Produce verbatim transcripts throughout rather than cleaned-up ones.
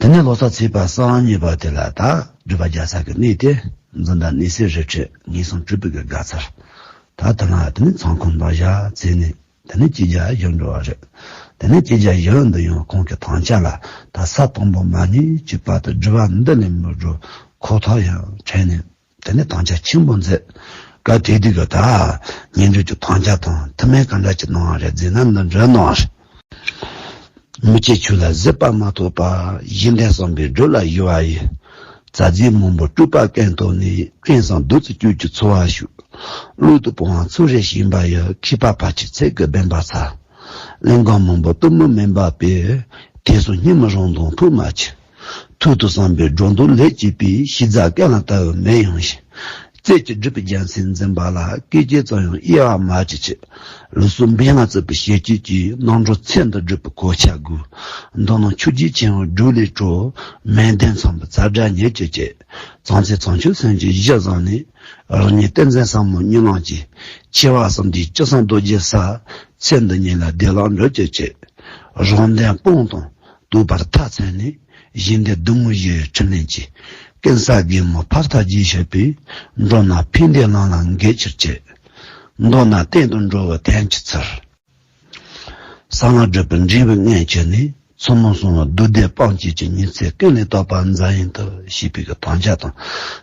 དེ་ནས་ལོ་གསར་ཚེས་པ་སང་ཉིན་པ་དེ་ལ་ད་སྒྲུབ་པ་རྒྱག་ས་གི་གནས་དེ་འཛིན་གྲྭ་གནས་སའི་རི་ཁྲོད་ངན་སོང་སྤྲུལ་པའི་གི་དགའ་ཚལ། ད་དེ་ལ་དེ་ནས་ཚོགས་འཁོར་འདོན་བྱ་བྱས་ནས། དེ་ནས་སྐྱེས་རྒྱ་བཞི་འགྲོ་བ་རེད། དེ་ནས་སྐྱེས་རྒྱ་བཞི་འདི་ཡང་ཁོང་གི་དམ་བཅའ་ལ་ད་ས་དང་པོ་མ་ཉིད་ཀྱི་བར་དུ་སྒྲུབ་པ་འདི་ལས་མི་སྒྲུབ་ཁོ་ཐག་ཡང་དྲན་ནས། དེ་ནས་དམ་བཅའ་ཆེན་པོ་མཛད། སྐབས་དེ་དུས་ཀྱི་ད་ཉེ་འབྲེལ་གྱི་དམ་བཅའ་དང་ཐུགས་སྨོན་ག་འདྲ་ཅིག་གནང་བ་རེད་ཟེར་ན། འདི་འདྲ་གནང་བ་རེད། མི་སྐྱེ་ཆོས་ལ་གཟིགས་པ་མ་ཐོབ་པ། གཞི་འདི་བསམ་པས་སྒྲུབ་ལ་གཞོལ་བ་ཡི། རྩ་རྫས་མང་པོ་སྤྲུལ་པ་སྐད་ཐོས་ནས། ཀུན་བཟང་བདུད་རྩི་བཅུད་ཀྱིས་འཚོ་བ་ཞུགས། གླུ་དང་བུམ་པ་ཚུལ་བཞིན་བྱིན་པ་ཡི། མཁས་པ་ཕལ་ཆེར་ཚིག་གིས་འབེན་པར་འཚལ། གླིང་གང་མང་པོ་གཏུམ་མོ་མུན་པ་སྤེལ། དེ་སོགས་སྙན་མོ་རང་དོན་ཕུགས་མ་ཆུད། ཐུགས་དང་བསམ་པའི་སྒྲོ་འདོགས་ལས་སྐྱེས་པའི། ཤེས་རྫ་སྐད་ལ་ལྟ་བུ་མེ་ཡོང་ཞིང་། རྩལ་གྱིས་སྒྲུབ་པའི་རྒྱལ་མཚན་འཛིན་པ་ལ། སྐད་ཅིག་ཙམ་ཡང་གཡེལ་བ་མ་བྱེད་ཅིག། ལུས་སྲོག་འབེན་ལ་བཙུགས་པའི་ཞེ་བཅད་ཀྱིས། རྣམ་གྲོལ་ཚེ་འདི་སྒྲུབ་པའི་གོ་ཆ་བགོས། མདོར་ན་ཆོས་བརྒྱུད་ཆེན་པོའི་སྒྲོས་ལས་གྲོལ། མན་དེ་མཚོན་པའི་ཚ་སྒྲ་ཉིད་ཀྱིས་བཅད། ཚངས་ཚེ་ཚངས་ཆུ་སེམས་ཀྱི་གཞི་བཟུང་ནས། རང་ཉིད་ཏིང་འཛིན་ཟབ་མོ་གཉིད་ལམ་གྱི། ཆེ་བ་གསུམ་ལྡན་སྤྱི་གསུམ་རྡོ་རྗེའི་ས། ཚེ་འདི་ཉིད་ལ་བདེ་བླག་འགྲུབ་ཀྱི་ཆེད། རང་དོན་སྤོང་དང་རྟོགས་པར་ཐག་ཚད་ནས། གཞི་འདི་བདུད་མོ་བཞིའི་འཕྲིན་ལས་ཀྱིས། ཀུན་བསལ་རྒན་མོ་ཕ་མཐའ་རྒྱས་ཤེས་པའི། འགྲོ་ན་ཕན་བདེའི་ལམ་ལ་འགོད་ཕྱིར་བྱེད། མདོར་ན་གཏན་དུ་འགྲོ་བའི་དོན་གྱི་ཚུལ། གསང་སྔགས་སྒྲུབ་པའི་འབྲས་བུ་མངོན་གྱུར་ནས། ཚོགས་རྣམས་བསྲུང་བའི་བདུད་སྡེ་སྤངས་བྱེད་ཅིང་། ཉིན་མཚན་ཀུན་ལས་བཟློག་པ་མཛད་ཡུན་དུ། ཞེས་པའི་གི་དམ་བཅའ་དང་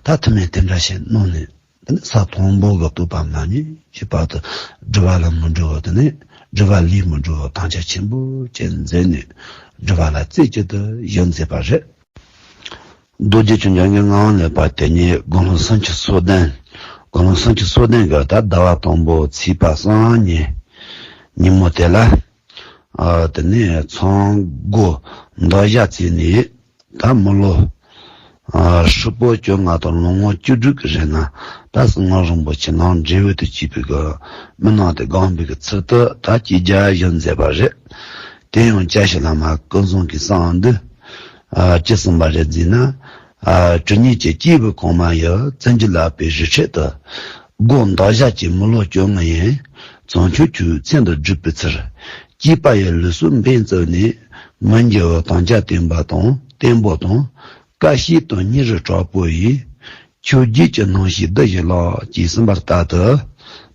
ད་ཐུགས་སྨོན་དེ་འདྲ་ཞིག་གནང་ནས། དེ་ནས་ས་དང་པོ་གི་བསྟོད་པ་མ་ཉིད་ཀྱི་བར་དུ་སྒྲུབ་པ་ལ་མི་སྒྲུབ་པ། དེ་ནས་སྒྲུབ་པ་ལས་མི་སྒྲུབ་པ་དམ་བཅའ་ཆེན་པོ་བཅས་མཛད་ནས། སྒྲུབ་པ་ལ་རྩེ་གཅིག་ཏུ་གཞི་འཛིན་པ་རེད། རྡོ་རྗེ་ཆོས་འབྱུང་གི་ངག་དབང་ལེགས་པ་དེ་ཉིད་དགུང་ལོ་སུམ་ཅུ་སོ་བདུན། དགུང་ལོ་སུམ་ཅུ་སོ་བདུན་གི་ད་ཟླ་བ་དང་པོ་ཚེས་པ་སང་ཉིན་ཉིན་མོ་དེ་ལ། ཨ། དེ་ནས་ཚོགས་འགོ་འདོན་བྱ་བྱས་ནས། ད་མི་ལོ་ཨ་ཧྲིལ་པོ་བཅོ་ལྔ་དང་ལོ་ངོ་བཅུ་དྲུག་གི་རིང་ལ། ད་གསང་སྔགས་རིན་པོ་ཆེ་ནང་འབྲས་བུ་དུ་སྐྱེས་པའི་གི་མི་སྣང་སྟེ་དགོངས་པའི་གི་ཚུལ་དུ། ད་སྐྱེས་རྒྱ་བཞི་མཛད་པ་རེད། དེ་ཡང་སྐྱ་ཤོད་བླ་མ་ཀུན་བཟང་གིས་གསུངས་འདུག། ཨ། ཅི་གསུངས་པ་རེད་ཟེར་ན། ཨ། གྲི་གཉིས་ཀྱི་སྐྱེས་བུ་གོང་མ་ཡི། བཙན་གྱི་ལག་པའི་རི་ཁྲོད་དུ། སྒོ་འདག་བཞག་གི་མི་ལོ་བཅོ་ལྔ་ཡན། བྱང་ཆུབ་ཆོས་ཚེ་འདི་སྒྲུབ་པའི་ཚུལ། སྐྱེས་པ་ཡི་ལུས་སྲོག་འབེན་བཙུགས་ནས། མི་འགྱུར་བའི་དམ་བཅའ་བསྟེན་པ་དང་བརྟན་པོ་དང་། བཀའ་བཞིན་དུ་སྙིང་རུས་དྲག་པོ་ཡིས། ཆོས་བརྒྱད་ཀྱི་སྣང་ཞེན་འདི་བཞིན་བརླག། ཅེས་གསུངས་པ་ལྟར་དུ།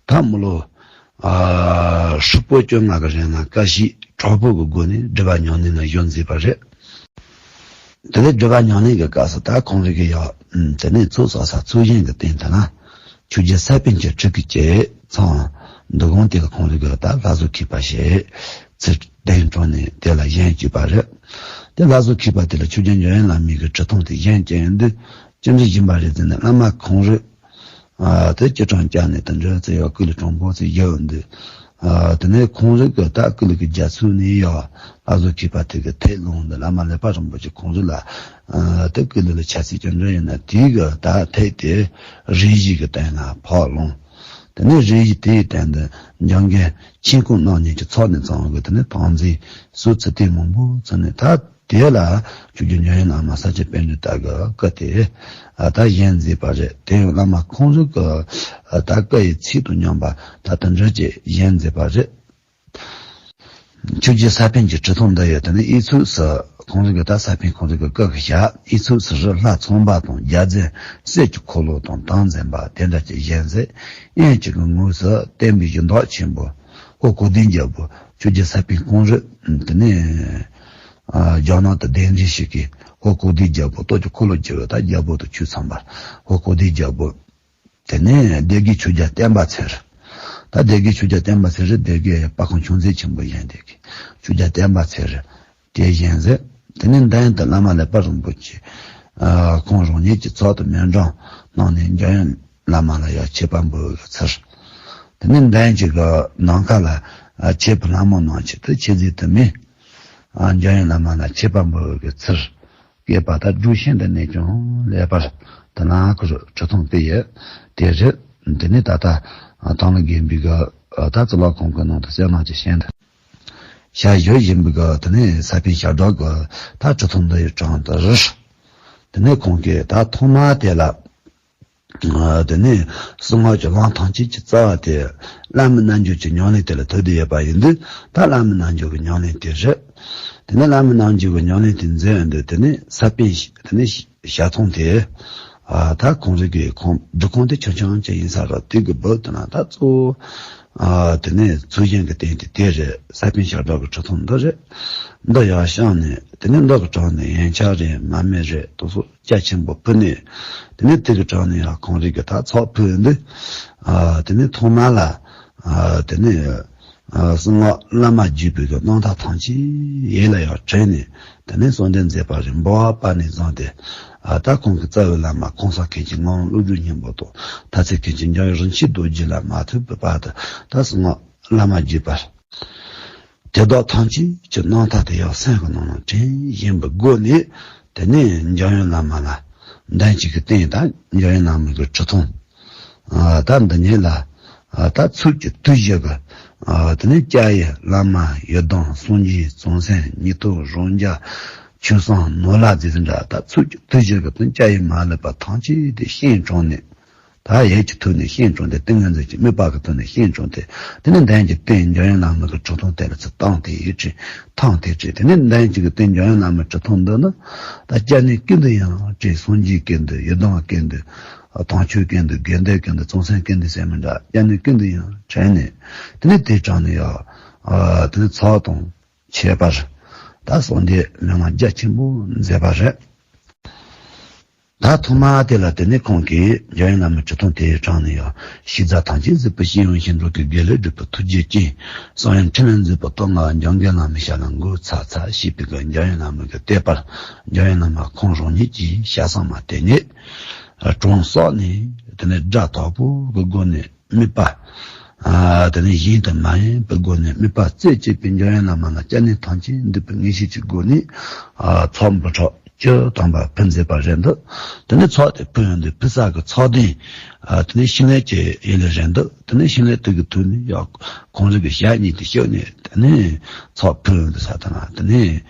ད་མི་ལོ། ཨ། ཧྲིལ་པོ་བཅོ་ལྔ་གི་རིང་ལ་བཀའ་བཞིན་དྲག་པོ་གི་སྒོ་ནས་སྒྲུབ་པ་ཉམས་ལེན་ལ་གཞོལ་མཛད་པ་རེད། དེ་ནས་སྒྲུབ་པ་ཉམས་ལེན་གྱི་སྐབས་སུ་ད་ཁོང་རང་གིས་ཡང་དེ་ནས་ཚོགས་བསགས་ས་ཚོགས་ཞིང་གི་སྟེང་དུ་ན། ཆོས་རྗེ་ས་པཎ་གྱི་ཁྲི་གི་ཅེ་ཚང་འདུ་ཁང་དེ་ལ་ཁོང་རང་གིས་ད་ལྷ་བཟོ་མཁས་པ་ཞེས་ཚུར་གདན་དྲངས་ནས་དེ་ལ་བཞེངས་བཅུག་པ་རེད། དེ་ལྷ་བཟོ་མཁས་པ་དེ་ལ་ཆོས་རྗེ་འཇམ་དབྱངས་བླ་མའི་གི་ཁྲི་ཐོག་དེ་བཞེངས་བཅུག་ཡོང་དུས། ཅི་འདྲ་ཡིན་པ་རེད་ཟེར་ན། བླ་མ་ཁོང་རང་ཨ། དེ་སྐྱིལ་ཀྲུང་བཅར་ནས་དེ་འདྲ་ཚེ་ཡོད་སྐུ་ལུས་དྲང་པོ་ཚེ་ཡོད་འདུག། ཨ། དེ་ནས་ཁོང་རང་གི་ད་སྐུ་ལུས་ཀྱི་རྒྱ་མཚོ་ནས་ཡང་ལྷ་བཟོ་མཁས་པ་དེ་གི་ཐད་ལོང་འདི་བླ་མ་ལེགས་པ་རིན་པོ་ཆེ་ཁོང་རང་ལ། ཨ། དེ་སྐུ་ལུས་ལ་ཆ་ཚིག་ཅི་འདྲ་ཡིན་ན་དེ་གི་ད་ཐད་དེ་རས་གཞི་གི་སྟེང་ལ་ཕབ་ལོང་། དེ་ནས་རས་གཞི་དེའི་སྟེང་དུ་འཇམ་མགོན་ཆོས་སྐུ་རྣམ་གཉིས་ཀྱི་ཚོགས་ནས་ཚང་བའི་དེ་ནས་བང་མཛོད་སོགས་ཚུལ་དེ་མང་པོ་ཚུགས་ནས། ད་དེ་ལ་ཆོས་རྗེ་འཇམ་དབྱངས་བླ་མ་ས་སྐྱ་པཎྜི་ཏ་གི་བཀའ་དེ་ད་བཞེངས་མཛད་པ་རེད། དེ་ཡང་བླ་མ་ཁོང་རང་གི་ད་བཀའ་ཡི་ཚིག་དང་མཉམ་པ་ད་དེ་འདྲ་ཅིག་བཞེངས་མཛད་པ་རེད། ཆོས་རྗེ་ས་པཎ་གྱི་ཁྲི་ཐོག་འདི་ཡི་དེ་ནས་དབུས་ཚུགས་སུ་ཁོང་རང་གི་ད་ས་པཎ་ཁོང་རང་གི་བཀའ་གི་ཞབས་དབུས་ཚུགས་སུ་རི་ལྷ་ཚངས་པ་དང་རྒྱལ་མཚན་གསེར་གྱི་འཁོར་ལོ་དང་དམ་འཛིན་པ་དེ་འདྲ་ཅིག་བཞེངས་མཛད། དབྱིན་ཇི་གི་ངོས་སུ་བསྟན་པའི་གཞི་བདག་ཆེན་པོ་ཧོར་གོ་སྡེ་རྒྱལ་པོ་ཆོས་རྗེ་ས་པཎ་ཁོང་རང་དེ་ནས། ཨ། རྒྱ་ནག་ཏུ་གདན་འདྲེན་ཞུས་ཀྱིས་ཧོར་གོ་སྡེ་རྒྱལ་པོ་སྟོབས་ཀྱི་འཁོར་ལོ་བསྒྱུར་བའི་ད་རྒྱལ་པོ་དུ་ཆོས་ཚངས་པ་ཧོར་གོ་སྡེ་རྒྱལ་པོ། དེ་ནས་སྡེ་དགེ་ཆོས་རྒྱལ་བསྟན་པ་ཚེ་རིང་། ད་སྡེ་དགེ་ཆོས་རྒྱལ་བསྟན་པ་ཚེ་རིང་སྡེ་དགེ་སྤ་ཁང་ཆུང་ཚེ་ཆེན་པོ་བཞེངས་དེ་གི་ཆོས་རྒྱལ་བསྟན་པ་ཚེ་རིང་དེ་བཞེངས་མཛད། དེ་ནས་མདའ་ཡན་དུ་བླ་མ་ལེགས་པ་རིན་པོ་ཆེ། ཨ། ཁོང་རང་ཉིད་ཀྱི་ཚོགས་དང་མཎྜལ་གནང་ནས་འཇམ་དབྱངས་བླ་མ་ལ་ཡང་མཆོད་པ་འབུལ་བའི་ཚུལ། དེ་ནས་མདའ་ཡན་གྱི་གི་ནམ་མཁའ་ལ་མཆོད་པའི་ལྷ་མོ་ནང་བཞིན་དུ་མཆོད་རྫས་དུ་མས། ཨ། འཇམ་དབྱངས་བླ་མ་ལ་མཆོད་པ་འབུལ་བའི་གི་ཚུལ། བསྐལ་པ་ད་དྲུག་ཤིང་དུ་གནས་ཀྱང་ལེགས་པར་དུ་ལང་ཁུ་རུ་ཁྲི་སྟོང་སྤེལ་ཡོད། དེ་རེད། དེ་ནས་ད་ལྟ་ཨ་དང་ལ་དགོན་པའི་གི་ཨ་ད་ཙི་ལ་ཁང་གི་ནང་དུ་གསལ་སྣང་ཅིག་བཞེངས་ཏེ། ཞལ་བཞུགས་བཞིན་པའི་གི་དེ་ནས་ས་པཎ་ཞབས་བྲག་གི་ད་ཁྲི་སྟོང་འདི་ཡི་དྲུང་དུ་རེད། དེ་ནས་ཁོང་གིས་ད་ཐོག་མ་དེ་ལ། ཨ། དེ་ནས་གསང་སྔགས་ཀྱི་ལམ་ཐམས་ཅད་ཀྱི་རྩ་བ་དེ་བླ་མའི་རྣལ་འབྱོར་གྱི་ཉམས་ལེན་དེ་ལ་ཐུག་བསྡད་ཡོད་པ་ཡིན་དུས། ད་བླ་མའི་རྣལ་འབྱོར་གྱི་ཉམས་ལེན་དེ་རེད། དེ་ནས་བླ་མའི་རྣལ་འབྱོར་གྱི་ཉམས་ལེན་དེ་མཛད་འོང་དུས་དེ་ནས་ས་པཎ་ཞིག་དེ་ནས་ཞལ་མཐོང་དེ། ཨ་ད་ཁོང་རང་གི་ཁོང་སྒྲུབ་ཁང་དེ་ཆུང་ཆུང་ཅིག་ཡིན་ས་རེད། དེ་གི་སྦུག་དེ་ན་ད་གཙོ་བོ་ཨ་དེ་ནས་ཚུལ་བཞིན་གྱི་རྟེན་དེ་དེ་རེད། ས་པཎ་ཞབས་གྲགས་ཀྱི་ཁྲི་སྟོང་འདི་རེད། འདི་ཡར་བཞེངས་ནས་དེ་ནས་འདི་གི་བྲག་ནས་ཡན་ཆད་རེད། མར་མེ་རེད། དེ་ཚོ་རྒྱ་ཆེན་པོ་ཕུལ་ནས། དེ་ནས་དེ་གི་བྲག་ནས་ཡར་ཁོང་རང་གི་ད་ཚོགས་ཕུལ་འདི། ཨ་དེ་ནས་ཐོག་མ་ལ་ཨ་དེ་ནས། གསང་སྔགས་བླ་མ་བརྒྱུད་པའི་གི་རྣམ་ཐར་ཐམས་ཅད་ཡིད་ལ་ཡང་དྲན་ནས། དེ་ནས་གསོལ་འདེབས་མཛད་པ་རེད། འབུལ་བ་པ་ནས་བཟུང་སྟེ། ཨ་ད་ཁོང་གི་རྩ་བའི་བླ་མ་གོང་ས་མཁན་ཆེན་ངག་དབང་བློ་གྲོས་སྙིང་པོ་དང་། མཐར་ཚད་མཁན་ཆེན་འཇམ་དབྱངས་རིན་ཆེན་རྡོ་རྗེ་ལ་མ་ཐུག་པའི་བར་དུ་ད་གསང་སྔགས་བླ་མ་བརྒྱུད་པ་དེ་དག་ཐམས་ཅད་ཀྱི་རྣམ་ཐར་དེ་ཡང་སེམས་ཀྱི་ནང་ན་དྲན་བཞིན་པའི་སྒོ་ནས། དེ་ནས་འཇམ་དབྱངས་བླ་མ་ལ་མདུན་གཅིག་གི་རྟེན་དང་འཇམ་དབྱངས་བླ་མ་གི་ཁྲི་སྟོང་། ཨ་ད་འདི་ཉིད་ལ་ཨ་ད་ཚུལ་གྱི་མཐུ་བཞི་གི་ཨ་དེ་ནས་སྐྱ་ཡི་བླ་མ་ཡི་དམ་སངས་རྒྱས་གཙང་སེམས་ཉི་སྟོབས་རང་རྒྱལ་ཆོས་སེང་ནོར་ལྷ་ཟེར་ཟིན་འདྲ། ད་ཚུལ་གྱི་མཐུ་བཞི་གི་དེ་སྐྱ་ཡི་མ་ལུས་པ་ཐམས་ཅད་དེ་སྤྱན་དྲངས་ནས། ད་ཡིད་ཀྱི་མཐུ་ནས་སྤྱན་དྲངས་ཏེ། ཏིང་ངེ་འཛིན་གྱི་དམིགས་པ་གི་མཐུ་ནས་སྤྱན་དྲངས་ཏེ། དེ་ནས་མདུན་གྱི་རྟེན་འཇམ་དབྱངས་བླ་མ་གི་ཁྲི་སྟོང་དེ་ལ་ཚུར་བཏང་སྟེ་ཡིད་ཀྱིས་ཐང་དེ་བྲིས། དེ་ནས་མདུན་གཅིག་གི་རྟེན་འཇམ་དབྱངས་བླ་མའི་ཁྲི་སྟོང་འདི་ནི། ད་སྐྱབས་གནས་ཀུན་ཏུ་ཡང་བྲི། སངས་རྒྱས་ཀུན་འདུས། ཡི་དམ་ཀུན་འདུས། དམ་ཆོས་ཀུན་འདུས། དགེ་འདུན་ཀུན་འདུས། གཙང་སེང་ཀུན་འདུས་ཟེར་མི་འདྲ། སྐྱབས་གནས་ཀུན་ཏུ་ཡང་བྲིས་ནས། དེ་ནས་དེ་དྲངས་ནས་ཡང་དེ་ནས་ཚོགས་དང་ཁྱད་པར་ད་གསོལ་འདེབས་མི་མང་རྒྱ་ཆེན་པོ་མཛད་པ་རེད། ད་ཐོག་མ་དེ་ལ་དེ་ནས་ཁོང་གིས་འཇམ་དབྱངས་བླ་མའི་ཁྲི་སྟོང་དེ་དྲངས་ནས་ཡང་། ཤེས་བྱ་ཐམས་ཅད་གཟིགས་པའི་སྤྱན་ཡོད་ཞིང་། འགྲོ་ཀུན་དགེ་ལེགས་སྒྲུབ་པའི་ཐུགས་རྗེའི་སྤྱན། གསང་ཡུམ་ཕྲིན་ལས་མཛད་པའི་སྟོབས་མངའ། འཇམ་མགོན་བླ་མའི་ཞབས་ལ་འགོད་ཚར་ཚར། ཞེས་པའི་གི་འཇམ་དབྱངས་བླ་མ་གི་བསྟོད་པར། འཇམ་དབྱངས་བླ་མ་ཁོང་རང་ཉིད་ཀྱི་ཞལ་གསུང་མ་དེ་ཉིད་གྲོང་སོགས་ནས་དེ་ནས་སྒྲ་དག་པོ་གི་སྒོ་ནས་དམིགས་པ། ཨ་དེ་ནས་གཞན་དུ་མ་ཡེངས་པའི་སྒོ་ནས་དམིགས་པ་རྩེ་གཅིག་པའི་འཇམ་དབྱངས་བླ་མ་ལ་སྐྱབས་གནས་ཐམས་ཅད་འདུས་པའི་ངེས་ཤེས་ཀྱི་སྒོ་ནས། ཨ་ཚོགས་འབུམ་ཕྲག་བཅུ་ཐམ་པ་ཕུལ་མཛད་པ་རེད་འདུག་དེ་ནས་ཚོགས་དེ་ཕུལ་ཡོང་དུས་ཕུལ་ས་གི་ཚོགས་གདན། ཨ་དེ་ནས་ཕྱི་ལས་ཀྱི་ཡི་ལེ་རེད་འདུག་དེ་ནས་ཕྱི་ལས་དེ་གི་ཐོག་ནས་ཡང་ཁོང་རང་གི་ཞབས་གཉིས་དེ་བཤུགས་ནས། དེ་ནས་ཚོགས་ཕུལ་ཡོང་དུས་ས་དེ་ན་དེ་ནས་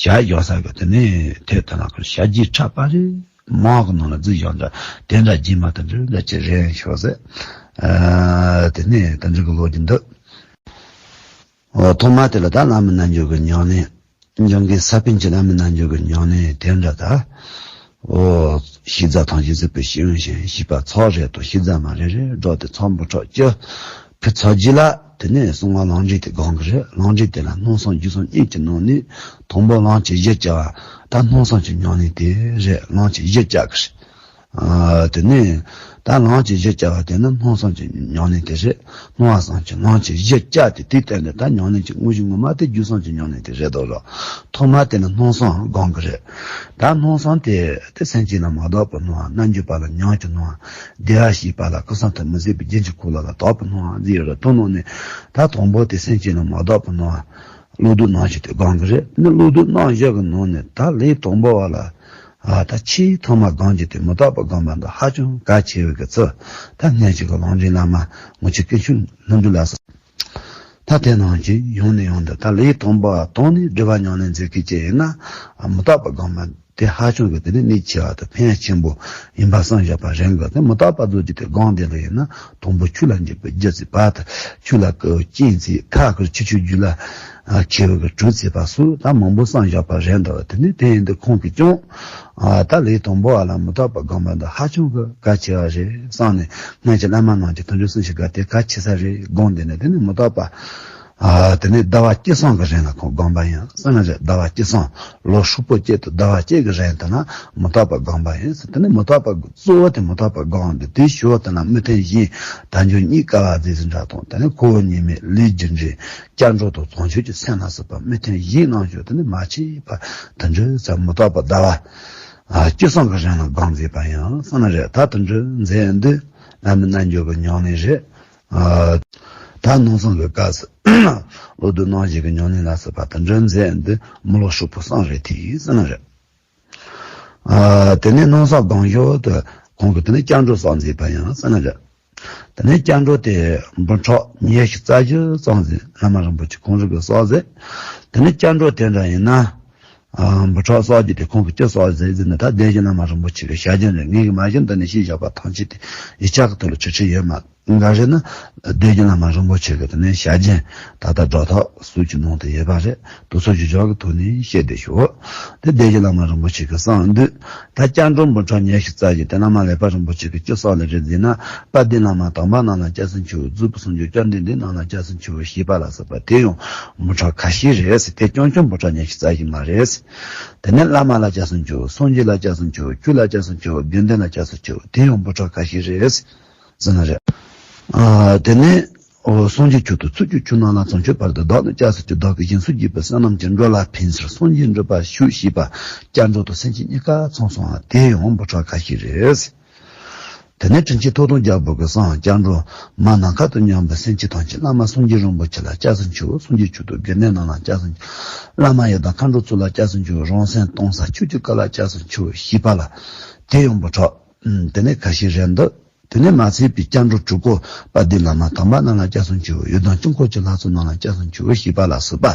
ཞབས་བཞག་ས་གི་དེ་ནས་ཐད་དེ་ན་ཁོ་ཞབས་རྗེས་ཕྲ་པ་རེད། མང་གི་ནང་ལ་འཛུལ་བཞག་འདྲ། དེ་འདྲ་རྗེས་མ་དེ་འདྲ་འདྲ་ཅིག་རེད་ཤོག་ཟེར། ཨ་དེ་ནས་དེ་འདྲ་གི་ལོ་རྒྱུས་འདུག་འོ་ཐོག་མ་དེ་ལ་ད་བླ་མའི་རྣལ་འབྱོར་གྱི་ཉམས་ལེན། འཇམ་མགོན་ས་པཎ་གྱི་བླ་མའི་རྣལ་འབྱོར་གྱི་ཉམས་ལེན་དེ་འདྲ་ད། འོ་ཤེས་བྱ་ཐམས་ཅད་གཟིགས་པའི་སྤྱན་ཡོད་ཞིང་། ཞེས་པ་ཚོགས་རེ་དང་ཤེས་བྱ་མ་རེ་རེ་སྒྲོག་སྟེ་ཚོགས་འབུམ་ཕྲག་བཅུ་ཕུལ་ཚར་རྗེས་ལ། དེ་ནས་གསང་སྔགས་ལམ་འབྲས་དེ་སྒོམ་གི་རེད། ལམ་འབྲས་དེ་ལ་སྣང་བསམ་རྒྱུ་གསུམ་གཉིས་ཀྱི་ནང་ནས་དང་པོ་ལམ་གྱི་གཞི་བཅའ་བ། ད་སྣང་བསམ་གྱི་ཉམས་ལེན་དེ་རེད། ལམ་གྱི་གཞི་བཅའ་གི་རེད། ཨ་དེ་ནས་ད་ལམ་གྱི་གཞི་བཅའ་བ་དེ་ནི་སྣང་བསམ་གྱི་ཉམས་ལེན་དེ་རེད། སྣང་བ་བསམ་གྱིས་ལམ་གྱི་གཞི་བཅའ་སྟེ། དེའི་སྟེང་ནས་ད་ཉམས་ལེན་གྱི་དངོས་གཞི་ངོ་མ་དེ་རྒྱུ་གསུམ་གྱི་ཉམས་ལེན་དེ་རེད་དོ་རོ། ཐོག་མ་དེ་ནི་སྣང་བསམ་སྒོམ་གི་རེད། ད་སྣང་བསམ་དེ་དེ་སེམས་ཅན་ལ་མ་དག་པའི་སྣང་བ། རྣལ་འབྱོར་པ་ལ་ཉམས་ཀྱི་སྣང་བ། བདེ་བར་གཤེགས་པ་ལ་སྐུ་གསུང་ཐུགས་མི་ཟད་པའི་རྒྱན་གྱིས་བཀོད་ལ་ལ་དག་པའི་སྣང་བ་ཟེར་ཡོད་རེད། དོན་ནང་ནས་ད་དང་པོ་དེ་སེམས་ཅན་ལ་མ་དག་པའི་སྣང་བ། བློ་ལྡོག་རྣམ་བཞི་དེ་སྒོམ་གི་རེད། ནི་བློ་ལྡོག་རྣམ་བཞི་གི་ནང་ནས་ད་ལས་དང་པོ་བ་ལ། ཨ་ད་ཆེས་ཐོག་མ་སྒོམ་རྒྱུ་དེ་མི་རྟག་པ་སྒོམ་པ་འདི་ཧ་ཅང་གལ་ཆེ་བའི་གི་ཚུལ། ད་སྔོན་ཆད་ཀྱི་ལམ་འབྲས་བླ་མ་ངོ་མཆོད་དཀོན་མཆོག་ལྷུན་གྲུབ་ལ་སོགས། ད་དེ་ནང་བཞིན་ཡང་ནས་ཡང་དུ་ད་ལས་དང་པོ་བ་དང་ནས་སྒྲིབ་པ་ཉམས་ལེན་མཛད་མཁན་ཅིག་ཡིན་ན། ཨ་མི་རྟག་པ་སྒོམ་པ་དེ་ཧ་ཅང་གི་དེ་ནི་གནད་ཆེ་བ་དང་ཕན་ཡོན་ཆེན་པོ་ཡིན་པ་བསམ་བཞག་པ་རེད་གི། དེ་མི་རྟག་པ་རྫོགས་རྒྱུ་དེ་སྒོམ་བསྡད་ལ་ཡིན་ན། དང་པོ་ཆོས་ལ་འཇུག་པའི་རྒྱུ་ཚིག་པ་དང་། ཆོས་ལ་བསྐུལ་བའི་རྐྱེན་ཚིག་ཁ་ཁར་ཆུ་ཆུ་རྒྱུད་ལ་ཨ་མཁས་པའི་གི་གྲོས་ཚིག་པ་སོགས་ད་མང་པོ་བསམ་བཞག་པ་རེད་འདུག་དེ་ནི་དེ་ཡིན་དུས་ཁོང་གིས་ཀྱང་ཨ་ད་ལས་དང་པོ་བ་ལ་མི་རྟག་པ་སྒོམ་པ་འདི་ཧ་ཅང་གི་གལ་ཆེ་བ་རེད་བསམ་ནས། སྔོན་གྱི་བླ་མ་རྣམས་ཀྱིས་དུད་འགྲོའི་སེམས་ཤིག་དགའ་སྟེ་གལ་ཆེ་ས་རེད་དགོངས་ཏེ་ནས། དེ་ནི་མི་རྟག་པ། ཨ་དེ་ནས་ཟླ་བ་གཅིག་སོང་གི་རིང་ལ་ཁོང་སྒོམ་པ་ཡིན་ཟེར་ན་རེད། ཟླ་བ་གཅིག་སོང་། ལོ་ཧྲིལ་པོ་གཅིག་དང་ཟླ་བ་གཅིག་གི་རིང་དེ་ན་མི་རྟག་པ་སྒོམ་པ་ཡིན་ཟེར། དེ་ནས་མི་རྟག་པ་གཙོ་བོ་དེ་མི་རྟག་པ་སྒོམ་སྟེ། དེའི་ཞོར་དེ་ན་མི་མཐུན་གཞན་དལ་འབྱོར་གཉིས་དཀའ་བ་རྫས་སུ་འདྲ་དང་། དེ་ནས་ཁོ་བོ་ཉེས་དམིགས་ལས་རྒྱུ་འབྲས་སྐྱབས་འགྲོ་དང་བྱང་ཆུབ་ཀྱི་སེམས་ལ་སོགས་པ་མི་མཐུན་གཞན་རྣམས་ཀྱང་དེ་ནས་མ་མཆིས་པ་དེ་འདྲ་ཟེར། མི་རྟག་པ་ཟླ་བ་ཨ་གཅིག་སོང་གི་རིང་ལ་སྒོམ་མཛད་པ་ཡིན་ཟེར་ན་རེད། ད་དེ་འདྲ་མཛད་དུས་བླ་མའི་རྣལ་འབྱོར་གྱི་ཉམས་ལེན་རེད། ཨ་ད་སྣང་བསམ་གྱི་སྐབས་སུ་བློ་ལྡོག་རྣམ་བཞི་གི་ཉམས་ལེན་ལ་སོགས་པ་དེ་འདྲ་མཛད་དུས་མི་ལོ་ཧྲིལ་པོ་སོང་རེད་དེ་ཟེར་ན་རེད། ཨ་དེ་ནས་སྣང་བསམ་སྒོམ་ཞོར་དུ་ཁོང་གིས་དེ་ནས་སྐྱབས་འགྲོ་སོགས་མཛད་པ་ཡིན་ཟེར་ན་རེད། དེ་ནས་སྐྱབས་འགྲོ་དེ་འབུམ་ཕྲག་ཉི་ཤུ་རྩ་བཞི་ཙམ་ཟིག་བླ་མ་རིན་པོ་ཆེ་ཁོང་རང་གིས་གསོག་མཛད། དེ་ནས་སྐྱབས་འགྲོ་དེ་འདྲ་ཡིན་ན། ཨ་འབུམ་ཕྲག་གསོག་རྒྱུ་དེ་ཁོང་གིས་ཅི་གསོག་མཛད་ཟེར་ན། ད་བདེན་བཞི་བླ་མ་རིན་པོ་ཆེ་གི་ཞལ་རྒྱུན་རེད། ངེད་ཀྱིས་མ་གཞི་འདི་ནས་བཤད་བཞག་པ་ཐམས་ཅད་དེ་ཡིག་ཆ་གི་ཐོག་ལ་ཁྲིག་ཁྲིག་ཡོད་མ། འགའ་རེ་ནི་སྡེ་བཞི་བླ་མ་རིན་པོ་ཆེ་གི་དེ་ནས་ཞལ་རྒྱན་ད་ལྟ་སྒྲོ་ཐག་སུ་ཅི་ནང་དུ་ཡོད་པ་རེད། དུ་སོ་ཞུ་ཕྱོགས་ཀྱི་ཐོག་ནས་བཤད་དེ་ཞུ། དེ་སྡེ་བཞི་བླ་མ་རིན་པོ་ཆེ་གི་གསང་འདུས། ད་སྐྱབས་འགྲོ་འབུམ་ཕྲག་ཉི་ཤུ་རྩ་བཞི་དེ་བླ་མ་ལེགས་པ་རིན་པོ་ཆེ་གི་སྤྱི་གསང་ལས་རེད་ཟེར་ན། དཔལ་ལྡན་བླ་མ་དམ་པ་རྣམས་ལ་སྐྱབས་སུ་མཆིའོ། རྫོགས་པའི་སངས་རྒྱས་བཅོམ་ལྡན་འདས་རྣམས་ལ་སྐྱབས་སུ་མཆིའོ་ཞེས་པ་ལ་སོགས་པ་དེ་ཡང་འབུམ་ཕྲག་ཁ་ཤས་རེད། དེ་རྐྱང་རྐྱང་འབུམ་ཕྲག་ཉི་ཤུ་རྩ་བཞི་མ་རེད། དེ་ནས་བླ་མ་ལ་སྐྱབས་སུ་མཆིའོ། སངས་རྒྱས་ལ་སྐྱབས་སུ་མཆིའོ། ཆོས་ལ་སྐྱབས་སུ་མཆིའོ། དགེ་འདུན་ལ་སྐྱབས་སུ་མཆིའོ། དེ་ཡང་འབུམ་ཕྲག་ཁ་ཤས་རེད། ཟེར་ན་རེད། ཨ། དེ་ནས། འོ། སངས་རྒྱས་ཆོས་དང་ཚོགས་ཀྱི་མཆོག་རྣམས་ལ། བྱང་ཆུབ་བར་དུ་བདག་ནི་སྐྱབས་སུ་མཆི། བདག་གིས་སྦྱིན་སོགས་བགྱིས་པའི་བསོད་ནམས་ཀྱིས། འགྲོ་ལ་ཕན་ཕྱིར་སངས་རྒྱས་འགྲུབ་པར་ཤོག་ཞེས་པ། སྐྱབས་འགྲོ་དང་སེམས་བསྐྱེད་གཉིས་ཀ་ཚང་སོང་བ་དེ་ཡང་འབུམ་ཕྲག་ཁ་ཤས་རེད། དེ་ནས་དྲིན་ཅན་ཐུབ་བསྟན་རྒྱལ་པོ་གི་གསང་། སྐྱབས་འགྲོ་མ་ནམ་མཁའ་དང་མཉམ་པའི་སེམས་ཅན་ཐམས་ཅད། བླ་མ་སངས་རྒྱས་རིན་པོ་ཆེ་ལ་སྐྱབས་སུ་མཆིའོ། སངས་རྒྱས་ཆོས་དང་དགེ་འདུན་རྣམས་ལ་སྐྱབས་སུ་མཆིའོ། བླ་མ་ཡི་དམ་མཁའ་འགྲོ་ཚོགས་ལ་སྐྱབས་སུ་མཆིའོ། རང་སེམས་སྟོང་གསལ་ཆོས་ཀྱི་སྐུ་ལ་སྐྱབས་སུ་མཆིའོ་ཞེས་པ་ལ། དེ་ཡང་འབུམ་ཕྲག་ཨུམ། དེ་ནས་ཁ་ཤས་རེད་འདུག་དེ་ནས་མ་ཚད་པའི་སྐྱབས་འགྲོ་དྲུག་སྐོར། དཔལ་ལྡན་བླ་མ་དམ་པ་རྣམས་ལ་སྐྱབས་སུ་མཆིའོ། ཡི་དམ་དཀྱིལ་འཁོར་གྱི་ལྷ་ཚོགས་རྣམས་ལ་སྐྱབས་སུ་མཆིའོ་ཞེས་པ་ལ་སོགས་པ།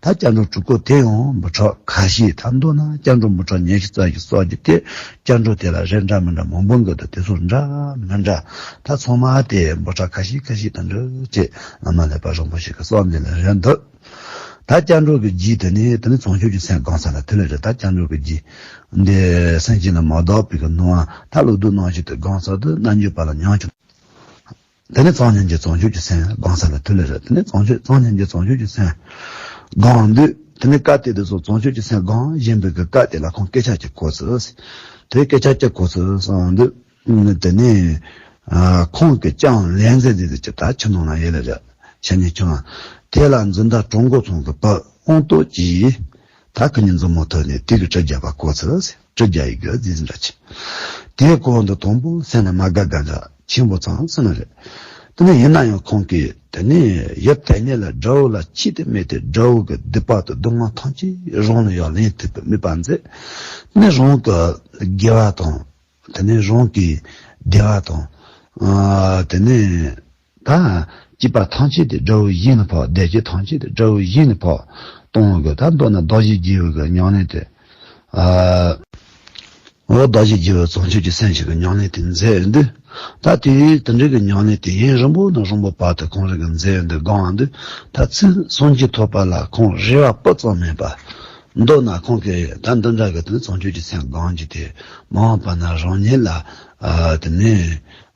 ད་སྐྱབས་འགྲོ་དྲུག་སྐོར་དེ་ཡང་འབུམ་ཕྲག་ཁ་ཤས། ད་མདོར་ན་སྐྱབས་འགྲོ་འབུམ་ཕྲག་ཉི་ཤུ་རྩ་བཞི་གསུངས་རྒྱུ་དེ། སྐྱབས་འགྲོ་དེ་ལ་རིགས་འདྲ་མི་འདྲ་མང་པོ་འདུག་ད་དེ་ཚོ་འདྲ་མི་འདྲ། ད་ཚང་མ་དེ་འབུམ་ཕྲག་ཁ་ཤས་ཁ་ཤས་དང་འདྲ་བྱས། བླ་མ་ལེགས་པ་རིན་པོ་ཆེ་གི་གསུང་འདི་ལ་རེད་འདུག་ད་སྐྱབས་འགྲོ་གི་རྒྱུ་དེ་ནི་དེ་ནི་བྱང་ཆུབ་ཀྱི་སེམས་སྒོམ་ས་ལ་ཐུག་ལེ་རེད། ད་སྐྱབས་འགྲོ་གི་རྒྱུ་འདི་སེམས་ཅན་ལ་མ་དག་པའི་གི་སྣང་བ། ད་བློ་ལྡོག་རྣམ་བཞི་དེ་སྒོམ་ས་དུ་རྣལ་འབྱོར་པ་ལ་ཉམས་བཅུག་དེ་ནི་གཙང་སྙིང་རྗེ་བྱང་ཆུབ་ཀྱི་སེམས་སྒོམ་ས་ལ་ཐུག་ལེ་རེད། དེ་ནི་བྱང་ཆུབ་གཙང་སྙིང་རྗེ་བྱང་ཆུབ་ཀྱི་སེམས་སྒོམ་དུས། དེ་ནི་སྐབས་དེ་དུས་སུ་བྱང་ཆུབ་ཀྱི་སེམས་སྒོམ་བཞིན་པའི་གི་སྐབས་དེ་ལ་ཁོང་སྐད་ཆ་གཅིག་གོ་ཚུལ། དེ་སྐད་ཆ་གཅིག་གོ་ཚུལ་གསུངས་དུས། དེ་ནས་ཨ། ཁོང་གིས་ཀྱང་ལན་ཟེར་དེ་ཅི་ད་ཕྱི་ནང་ལ་ཡོད་ལེ་རེད། བྱས་ནས་ཀྱང་དེ་ལ་འཛིན་བདག་གྲོགས་མགོ་ཚང་གི་བུ་དབང་ཏོག་གིས་ད་ཁོ་གཉིས་མཛུབ་མོ་ཐོག་ནས་དེ་གི་གྲི་རྒྱབ་པ་གོ་ཚུལ། གྲི་རྒྱབ་ཡི་གི་རྫས་འདྲ་ཆེ། དེའི་གོང་དུ་དང་པོ་སེམས་ལ་མ་དགའ་དགའ་འདྲ་ཆེན་པོ་ཚང་ཟེར་ནི་རེད། དེ་ནས་ཡིན་ན་ཡང་ཁོང་གིས་དེ་ནས་ཡུལ་དེ་ཉིད་ལ་དགྲ་བོ་ལ་ཆོས་དེ་སྨྲས་ཏེ། དགྲ་བོ་གི་སྡིག་པ་དང་སྡུག་བསྔལ་ཐམས་ཅད་རང་ལ་ཡང་ལེན་ཐུབ་པའི་དམིགས་པ་མཛད། དེ་ནས་རང་གི་དགེ་བ་དང་། དེ་ནས་རང་གི་བདེ་བ་དང་། ཨ། དེ་ནས་ད་སྐྱིད་པ་ཐམས་ཅད་དེ་དགྲ་བོ་གཞན་ལ་ཕོག་སྡིག་སྒྲིབ་ཐམས་ཅད་དེ་དགྲ་བོ་གཞན་ལ་ཕོག་གཏོང་བའི་གི། ད་མདོར་ན་བདག་གཞན་བརྗེ་བའི་གི་ཉམས་ལེན་དེ། ཨ། འོ། བདག་གཞན་བརྗེ་བའི་བྱང་ཆུབ་ཀྱི་སེམས་ཤིག་གི་ཉམས་ལེན་དེ་མཛད་ཡོད་དུས། ད་དེ་དེ་འདྲའི་གི་ཉམས་ལེན་དེ་ཡུན་རིང་པོ་ནས་རིང་པོ་བར་དུ་ཁོང་རང་གིས་མཛད་ཡོད་དུས། སྒོམ་དུས་ད་ཚུར་སངས་རྒྱས་ཐོབ་པ་ལ་ཁོང་རེ་བ་སྤུ་ཙམ་མེད་པ། མདོར་ན་ཁོང་གིས་ད་འདི་འདྲ་གི་དེ་ནི་བྱང་ཆུབ་ཀྱི་སེམས་སྒོམ་རྒྱུ་དེ་མ་འོངས་པ་ན་རང་ཉིད་ལ། ཨ། དེ་ནི་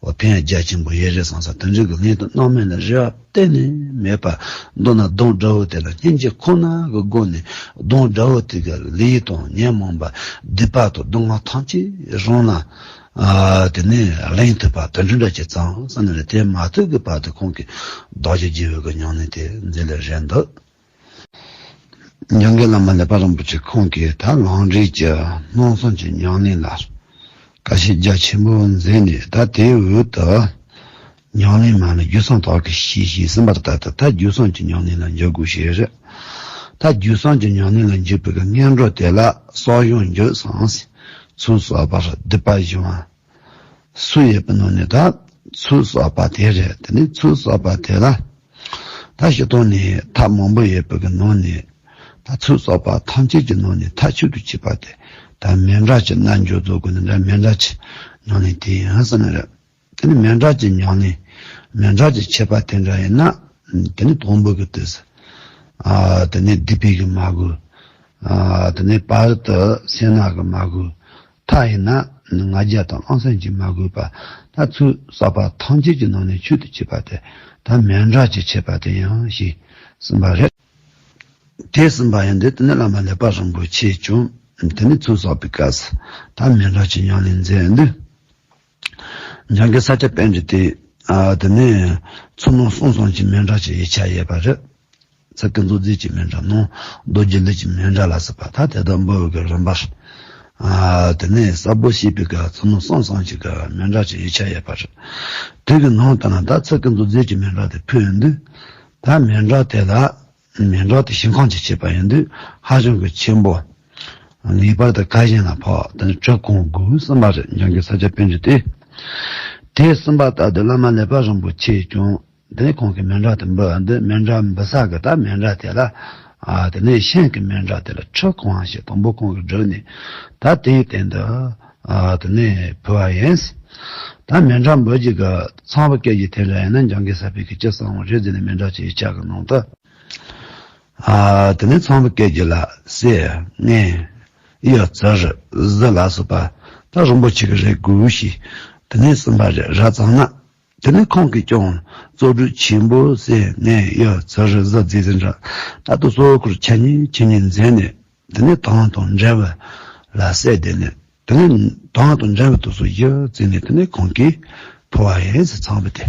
འོ་ཕན་རྒྱ་ཆེན་པོ་ཡོད་རེད་བསམ་ས། དེ་འདྲའི་གི་ལན་དུ་སྣང་མེད་ལ་རེ་བ་གཏན་ནས་མེད་པ། མདོར་ན་སྡོམ་དགྲ་བོ་དེ་ལ་སྙིང་རྗེ་ཁོ་ན་གི་སྒོ་ནས་སྡོམ་དགྲ་བོ་དེ་གི་ལས་དང་ཉོན་མོངས་པ་སྡིག་པ་དང་སྡུག་བསྔལ་ཐམས་ཅད་རང་ལ། ཨ། དེ་ནས་ལེན་ཐུབ་པ་དེ་འདྲ་འདྲ་ཅིག་ཙང་ས་ནས་རེད། དེ་མ་ཐུབ་ཀྱི་བར་དུ་ཁོང་གིས་བདག་གཞན་བརྗེ་བའི་གི་ཉམས་ལེན་དེ་མཛད་ལེ་རེད་འདུག་འཇམ་མགོན་བླ་མ་ལེགས་པ་རིན་པོ་ཆེ་ཁོང་གིས་ད་ལམ་རིམ་གྱི་སྣང་སེམས་ཀྱི་ཉམས་ལེན་ལ་དཀའ་སྤྱད་རྒྱ་ཆེན་པོ་མཛད་ནས། ད་དེའི་འོག་ཏུ་ཉམས་ལེན་མ་ལ་རྒྱུ་གསུམ་དག་གིས་ཞི་ཞེས་གསུངས་པ་ལྟར་དུ། ད་རྒྱུ་གསུམ་གྱི་ཉམས་ལེན་ལ་འཇུག་དགོས་ཞེས་རེད། ད་རྒྱུ་གསུམ་གྱི་ཉམས་ལེན་ལ་འཇུག་པའི་གི་སྔོན་འགྲོ་དེ་ལ་བསགས་སྦྱོང་རྒྱུ་གསུམ། ཚོགས་བསགས་པ། སྡིག་པ་སྦྱོང་བ། སུ་ཡོད་པའི་ནང་ནས་ད་ཚོགས་བསགས་པ་དེ་རེད། དེ་ནས་ཚོགས་བསགས་པ་དེ་ལ་ད་སྤྱིར་བཏང་ནས་ཐབས་མང་པོ་ཡོད་པའི་གི་ནང་ནས། ད་ཚོགས་བསགས་པ་ཐམས་ཅད་ཀྱི་ནང་ནས་ཐབས་མཆོག་ཏུ་གཅེས་པ་དེ་ད་མཎྜལ་གྱི་རྣལ་འབྱོར་རྫོགས་སྐུ་ནི་འདྲ། མཎྜལ་གྱི་ཉམས་ལེན་དེ་ཡིན་ཟེར་ནི་རེད། དེ་ནས་མཎྜལ་གྱི་ཉམས་ལེན། མཎྜལ་གྱི་མཆོད་པ་དེ་འདྲ་ཡིན་ན། དེ་ནི་དང་པོ་གི་དུས་སུ། ཨ། དེ་ནས་སྡིག་པའི་གི་མ་དགོས། ཨ། དེ་ནས་བར་དུ་སེར་སྣ་གི་མ་དགོས། མཐའ་ཡིན་ན་ང་རྒྱལ་དང་ཨང་སེམས་ཀྱི་མ་དགོས་པ། ད་ཚོགས་བསགས་པ་ཐམས་ཅད་ཀྱི་ནང་ནས་མཆོག་ཏུ་གཅེས་པ་དེ་ད་མཎྜལ་གྱི་མཆོད་པ་དེ་ཡིན་ཞེས་གསུངས་པ་རེད། དེ་གསུངས་པ་ཡིན་དུས་དེ་ནས་བླ་མ་ལེགས་པ་རིན་པོ་ཆེས་ཀྱང་དེ་ནས་ཚོགས་བསགས་པའི་སྐབས་སུ་ད་མཎྜལ་གྱི་ཉམས་ལེན་མཛད་དུས། འཇམ་མགོན་ས་སྐྱ་པཎྜི་ཏས། ཨ། དེ་ནས་ཚུལ་རྣམ་གསུམ་གསུམ་གྱི་མཎྜལ་གྱི་ཡིག་ཆ་ཡོད་པ་རེད། ཚིག་ཀུན་རྫོབ་རྫས་ཀྱི་མཎྜལ། ནང་རྡོ་རྗེ་ལུས་ཀྱི་མཎྜལ་ལ་སོགས་པ། ད་དེ་དག་འབུལ་བའི་གི་རིམ་པ། ཨ། དེ་ནས་གསལ་པོ་བཤད་པའི་གི་ཚུལ་རྣམ་གསུམ་གསུམ་གྱི་གི་མཎྜལ་གྱི་ཡིག་ཆ་ཡོད་པ་རེད། དེ་གི་ནང་དུ་ན་ད་ཚིག་ཀུན་རྫོབ་རྫས་ཀྱི་མཎྜལ་དེ་ཕུལ་ཡོང་དུས། ད་མཎྜལ་དེ་ལ། མཎྜལ་དེ་ཞིང་ཁམས་ཀྱི་མཆོད་པ་ཡིན་དུས་ཧ་ཅང་གི་ཆེན་པོ། ངེས་པར་དུ་བཀའ་བཞིན་ལ་ཕོག་དེ་ནི་ཁྲི་གང་དགོས་གསུངས་པ་རེད། འཇམ་མགོན་ས་སྐྱ་པཎྜི་ཏས། དེ་གསུངས་པ་ལྟར་དུ་བླ་མ་ལེགས་པ་རིན་པོ་ཆེས་ཀྱང་དེ་ནས་ཁོང་གི་མཎྜལ་དེ་འབུལ་དུས། མཎྜལ་འབུལ་ས་གི་ད་མཎྜལ་དེ་ལ། ཨ། དེ་ནས་ཤིང་གི་མཎྜལ་དེ་ལ་ཁྲི་གང་ཞིག་དང་པོ་ཁོང་གིས་བསྒྲུབས་ནས། ད་དེའི་སྟེང་དུ། ཨ་དེ་ནས་ཕུལ་བ་ཡིན། ད་མཎྜལ་འབུལ་རྒྱུ་གི་ཚངས་པ་སྐྱེལ་རྒྱུ་དེ་འདྲ་ཡིན་ན་འཇམ་མགོན་ས་པཎ་གྱིས་ཅི་གསུངས་རེད་ཟེར་ན། མཎྜལ་གྱི་ཡིག་ཆ་གི་ནང་དུ། ཨ་དེ་ནས་ཚངས་པ་སྐྱེལ་རྒྱུ་ལ་གསེར་དངུལ་གཡུ་བྱུ་རུ་གཟི་ལ་སོགས་པ་ད་རིན་པོ་ཆེ་གི་རིགས་དགོས་ཞེས་དེ་ནས་གསུངས་པ་རེད། རབ་བྱུང་ན། དེ་ནས་ཁོང་གིས་ཀྱང་བཙོ་བཀྲུ་ཆེན་པོ་གསེར་དངུལ་གཡུ་བྱུ་རུ་གཟི་བརྗེ་ཟིན་འདྲ། ད་དུ་སོ་ཁུར་ཆ་གཉིས་ཆ་གཉིས་མཛད་ནས། དེ་ནས་དོན་དང་འབྲེལ་བ་ལ་གསལ་བསྡད་ནས། དེ་ནས་དོན་དང་འབྲེལ་བ་དུ་སོ་ཡི་བརྩིས་ནས། དེ་ནས་ཁོང་གིས་ཕུལ་བ་ཡིན་ཟེར། ཚངས་པ་དེ།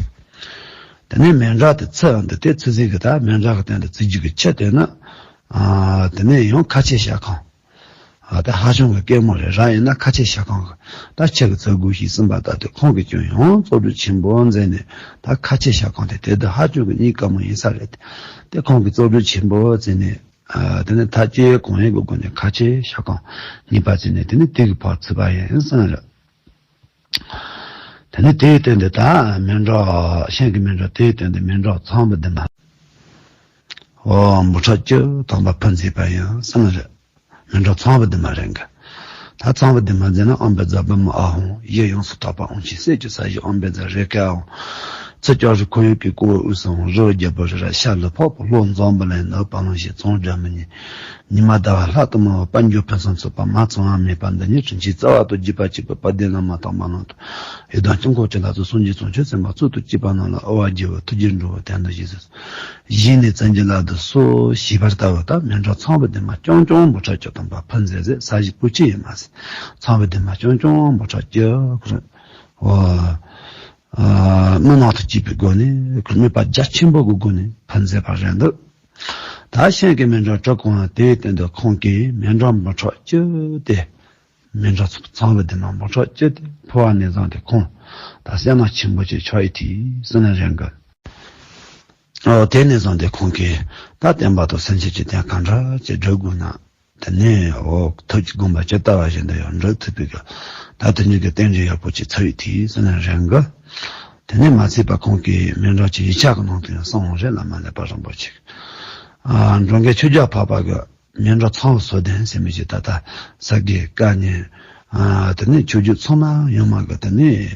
དེ་ནས་མཎྜལ་དེ་ཚུལ་འདི་དེ་ཚུལ་ཟིན་གི། ད་མཎྜལ་གི་སྟེང་དུ་བརྩི་རྒྱུ་གི་ཆུ་དེ་ནི། ཨ་དེ་ནས་ཡང་ཁ་ཆེ་ཤ་ཁང་། ཨ་ད་ཧ་ཅང་གི་སྐལ་མོ་རེད། རབ་ཡིན་ན་ཁ་ཆེ་ཤ་ཁང་གི་ད་ཆུ་གི་བཙོ་དགོས་ཞེས་གསུངས་པ་ལྟར་དུ། ཁོང་གིས་ཀྱང་ཡང་བཙོ་བཀྲུ་ཆེན་པོ་མཛད་ནས། ད་ཁ་ཆེ་ཤ་ཁང་དེ་དེ་དུ་ཧ་ཅང་གི་རྙེད་དཀའ་མོ་ཡིན་ས་རེད། དེ་ཁོང་གིས་བཙོ་བཀྲུ་ཆེན་པོ་བྱས་ནས། ཨ་དེ་ནས་ཐབས་ཀྱིས་གང་ཡིན་གྱི་སྒོ་ནས་ཁ་ཆེ་ཤ་ཁང་རྙེད་པ་བྱས་ནས། དེ་ནས་དེ་གི་ཕར་ཚུད་པ་ཡིན་གསུངས་རེད། དེ་ནས་དེའི་སྟེང་དུ་ད་མཎྜལ། ཤིང་གི་མཎྜལ་དེའི་སྟེང་དུ་མཎྜལ་ཚངས་པ་འདི་མ། འོ་འབུམ་ཕྲག་བཅུ་ཐམ་པ་ཕུལ་མཛད་པ་ཡིན་གསུངས་རེད། མཎྜལ་ཚངས་པ་འདི་མ་རེད་གི། ད་ཚངས་པ་འདི་མ་མཛད་ན་ཨམ་བན་ཛ་བི་མ་ཨ་ཧོང་། ཡིད་ཡོངས་སུ་དག་པ་ཨོང་ཆི། སྲས་ཀྱི་ས་གཞི་ཨམ་བན་ཛ་རེ་ཀ་ཨོང་། ཚེ་སྐྱོ་རི་ཁོར་ཡུག་གི་ཀོ་བ་དབུས་སུ་འོང་། རི་བོ་རྒྱལ་པོ་རི་རབ་ཤར་ལུས་འཕགས་པོ་ལྷོ་འཛམ་བུ་གླིང་ནུབ་བ་ལང་ཞིང་བྱང་སྒྲ་མི་སྙན། ཉི་མ་ཟླ་བ་ལྷ་དུ་མ་བ་དཔལ་འབྱོར་ཕུན་སུམ་ཚོགས་པ། མ་ཚང་བ་མེད་པ་འདི་ཉིད་དྲིན་ཆེན་རྩ་བ་དང་བརྒྱུད་པ་གཅིག་པའི་དཔལ་ལྡན་བླ་མ་དམ་པ་རྣམས་དང་། ཡི་དམ་དཀྱིལ་འཁོར་གྱི་ལྷ་ཚོགས་སངས་རྒྱས་དང་ཆོས་སེམས་དཔའ་གཙུག་ཏུ་བརྩེགས་པ་རྣམས་ལ་དབུ་བར་བརྒྱུད་པའི་ཐུགས་རྗེ་འགྲོ་བའི་དོན་དུ་བཞེས་སུ་གཞི་ནས་བརྩོན་གྱི་ལ་དུ་སོ་ཞེས་པ་ལྟ་བུ་དང་། མཎྜལ་ཚངས་པ་འདི་མ་རྐྱང་རྐྱང་འབུམ་ཕྲག་བཅུ་ཐམ་པ་ཕུལ་མཛད་ཟེར། ས་གཞི་བུ་ཆེ་ཡིན་མ་ཟེར། ཚངས་པ་འདི་མ་རྐྱང་རྐྱང་འབུམ་ཕྲག་བཅུ་ཁོ་རང་། ཨོ། ཨ་མི་ནག་ཏུ་སྐྱེས་པའི་སྒོ་ནས། ཁོ་དམིགས་པ་རྒྱ་ཆེན་པོ་གི་སྒོ་ནས་ཕུལ་མཛད་པ་རེད་འདུག་ད་ཤིང་གི་མཎྜལ་བྲིས་གོང་དེའི་སྟེང་དུ་ཁོང་གིས་མཎྜལ་འབུམ་ཕྲག་བཅུ་དེ། མཎྜལ་ཚངས་པ་འདི་མ་འབུམ་ཕྲག་བཅུ་དེ་ཕུལ་བ་ནས་བཟུང་སྟེ་ཁོང་ད་གསལ་སྣང་ཆེན་པོ་ཅིག་ཆགས་ཡོད་དེ་གསུངས་ནས་རེད་གི། ཨོ་དེ་ནས་བཟུང་སྟེ་ཁོང་གིས་ད་བསྟན་པ་དང་སེམས་ཅན་གྱི་དོན་ག་འདྲ་ཅིག་སྒྲུབ་དགོས་ན། དེ་ནས་འོ་ཐུགས་ཀྱི་དགོངས་པ་ཇི་ལྟ་བ་བཞིན་དུ་ཡང་འགྲུབ་ཐུབ་པའི་གི་ད་དེ་ཉིད་ཀྱི་རྟེན་འབྲེལ་ཡག་པོ་ཅིག་ཚར་ཡོད་དེ་གསུངས་ནས་རེད་གི། དེ་ནས་མ་ཚད་པ་ཁོང་གིས་མཎྜལ་གྱི་ཡིག་ཆ་གི་ནང་དུ་ཡང་གསུངས་པ་རེད། བླ་མ་ཀླད་པ་རིན་པོ་ཆེ་གིས། ཨ་འགྲོ་མགོན་ཆོས་རྒྱལ་འཕགས་པ་གི་མཎྜལ་ཚངས་པའི་ཟུར་ལྡན་ཟེར་མི་ཅིག་ད་ལྟ་ས་དགེ་བཀའ་རྙིང་། ཨ་དེ་ནས་ཆོས་བརྒྱུད་ཚང་མ་ཡོངས་མ་གི་དེ་ནས་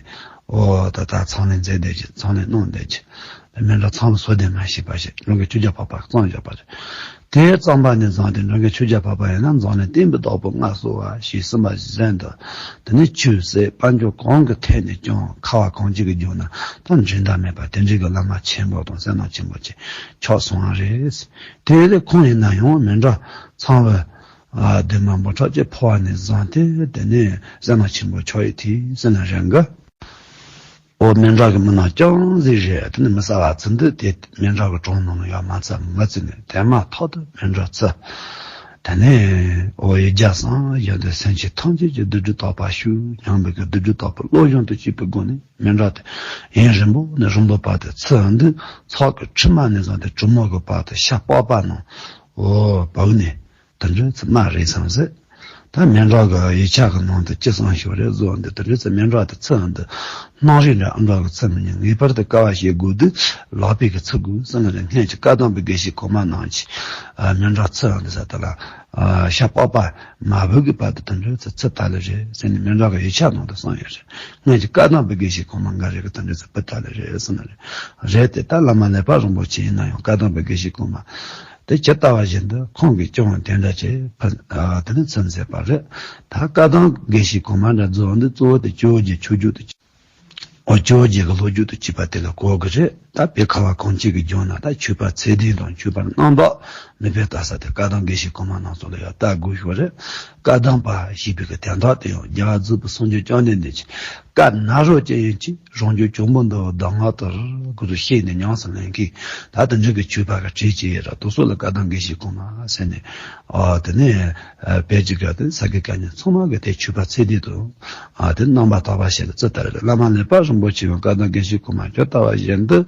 འོ་ད་ལྟ་ཚང་ལས་མཛད་བསྡད་ཀྱི། ཚང་ལས་གནང་བསྡད་ཀྱི། མཎྜལ་ཚངས་པའི་ཟུར་ལྡན་མ་ཞེས་པ་ཞིག་ལོ་གི་ཆོས་རྒྱལ་འཕགས་པ་གཙང་བཞག་པ་རེད། དེ་གཙང་པ་ནས་བཟུང་སྟེ་འགྲོ་མགོན་ཆོས་རྒྱལ་འཕགས་པ་ཡིན་ན་འཛམ་གླིང་བསྟན་པའི་བདག་པོ་མངའ་གསོལ་བ་ཞེས་གསུངས་པ་བཞིན་དུ། དེ་ནས་ཆོས་སྲིད་དཔལ་འབྱོར་གང་གི་ཐད་ནས་ཀྱང་ཁ་བ་གངས་ཅན་གྱི་ལྗོངས་ན་ད་འགྲན་ཟླ་མེད་པ་དེ་འདྲའི་གི་བླ་མ་ཆེན་པོ་དང་གསལ་སྣང་ཆེན་པོ་ཅིག་ཆགས་སོང་བ་རེད། དེ་ལས་ཁོང་ཡིན་ན་ཡང་མཎྜལ་ཚངས་པའི་ཨ་འདི་མ་འབུམ་ཕྲག་གཅིག་ཕུལ་བ་ནས་བཟུང་སྟེ། དེ་ནས་གསལ་སྣང་ཆེན་པོ་ཆགས་ཡོད་དེ་གསུངས་ནས་རེད་གི། འོ་མཎྜལ་གྱི་མི་ནག་རྐྱང་ཟིག་རེད། དེ་ནི་མི་གསལ་བ་ཚིག་འདི་དེ་མཎྜལ་གྱི་གྲངས་ནང་ལ་ཡང་མ་ཚུད་མི་ཚུད་ནས། དེ་མ་ཐག་ཏུ་མཎྜལ་ཚུད། དེ་ནས་འོ་ཡིག་བརྒྱ་གསུངས་བཞག་སྟེ། སེམས་ཅན་ཐམས་ཅད་ཀྱི་སྡིག་སྒྲིབ་དག་པ་ཞུ་སྙམ་པའི་གི་སྡིག་སྒྲིབ་དག་པའི་བློ་སྦྱོང་དུ་བྱེད་པའི་སྒོ་ནས། མཎྜལ་དེ་ཡུན་རིང་པོ་ནས་རིང་པོ་བར་དུ་ཚུལ་འདི་ཚོགས་ཀྱི་ཁྲི་མ་ནས་བཟུང་སྟེ་གྲུ་མོ་གི་བར་དུ་ཤ་པགས་པ་ནང་འོ་བབས་ནས། དེ་འདྲའི་ཚུལ་མ་རེད་བསམ་ཟེར། ད་མཎྜལ་གི་ཡིག་ཆ་གི་ནང་དུ་ཅི་གསུངས་ཤིག་རེད་ཟེར་བ་འདི། དེ་འདྲའི་ཚུལ་མཎྜལ་དེ་ཚུལ་འདི་སྣང་རིག་འདྲ་ཨ་འདྲ་གི་ཚུལ་མི་ཉན། ངེས་པར་དུ་དཀའ་བ་སྤྱད་དགོས་དུས་ལག་པས་ཀྱི་ཚུགས་དགོས་ཟེར་ནི་རེད། སྔོན་གྱི་བཀའ་གདམས་པའི་དགེ་བཤེས་གོང་མ་རྣམས་ཀྱིས་ཨ་མཎྜལ་ཚུལ་འདི་ཟེར་ད་ལ་ཨ་ཤ་པགས་པ་མ་བབས་ཀྱི་བར་དུ་དེ་འདྲའི་ཚུལ་ཚུལ་ད་ལེ་རེད་ཟེར་ནས་མཎྜལ་གི་ཡིག་ཆ་ནང་དུ་གསུངས་ཡོད་རེད། སྔོན་གྱི་བཀའ་གདམས་པའི་དགེ་བཤེས་གོང་མ་འགའ་རེ་གིས་དེ་འདྲའི་ཚུལ་བུ་ད་ལེ་རེད་ཟེར་ནི་རེད། རེད་དེ་ད་བླ་མ་ཀླད་པ་རིན་པོ་ཆེ་ཡིན་ན་ཡང་བཀའ་གདམས་པའི་དགེ་བཤེས་གོང་མ། དེ་ཇི་ལྟ་བ་བཞིན་དུ་ཁོང་གིས་ཀྱང་དེ་འདྲ་བྱས་ཕུལ། ཨ་དེ་ནི་ཚུལ་མཛད་པ་རེད། ད་བཀའ་གདམས་དགེ་བཤེས་གོང་མ་འདྲ་རྫོགས་འདི་གཙོ་བོ་དེ་ཇོ་བོ་རྗེ་ཆོས་བརྒྱུད་དུ། ཨོ་ཇོ་བོ་རྗེ་གི་ལོ་རྒྱུས་དུ་བྱས་པ་དེ་ལ་གོ་གི་རེད། ད་བོད་ཁ་བ་གངས་ཅན་གྱི་ལྗོངས་ན་ད་ཆོས་པ་ཚད་ལྡན་དང་ཆོས་པ་རྣམ་པ་མེད་པའི་ལྟ་ས་དེ་བཀའ་གདམས་དགེ་བཤེས་གོང་མ་རྣམས་སོགས་ལ་ཡང་ལྟ་དགོས་ཤོག་རེད། བཀའ་གདམས་པ་ཞེས་པའི་གི་དོན་དག་དེ་ཡང་རྒྱལ་བ་རྫོགས་པའི་སངས་རྒྱས་བཅོམ་ལྡན་འདས་ཀྱིས། བཀའ་ནཱ་རོ་ཅན་ཡིན་གྱིས། རང་རྒྱུད་འབྱུང་པོ་འདུལ་བའི་གདམས་ངག་ལྟར། གུ་རུ་ཤེས་ནས་ཉམས་སུ་ལེན་མཁན་ད་དེ་འདྲ་གི་ཆོས་པ་གི་གྲས་ཅིག་ཡོད་ར། དེ་ཚོ་ལ་བཀའ་གདམས་དགེ་བཤེས་གོང་མ་ཟེར་ནས། ཨ་དེ་ནས་ཨ་བོད་ཀྱི་སྐད་དེ་ས་དགེ་བཀའ་རྙིང་ཚང་མ་གི་དེ་ཆོས་པ་ཚད་ལྡན་དུ་ཨ་དེ་རྣམ་པར་དག་པ་ཞིག་ལ་བརྩི་ལྟར་རེད། བླ་མ་ཀླད་པ་རིན་པོ་ཆེ་ཡང་བཀའ་གདམས་དགེ་བཤེས་གོང་མ་ཇི་ལྟ་བ་བཞིན་དུ་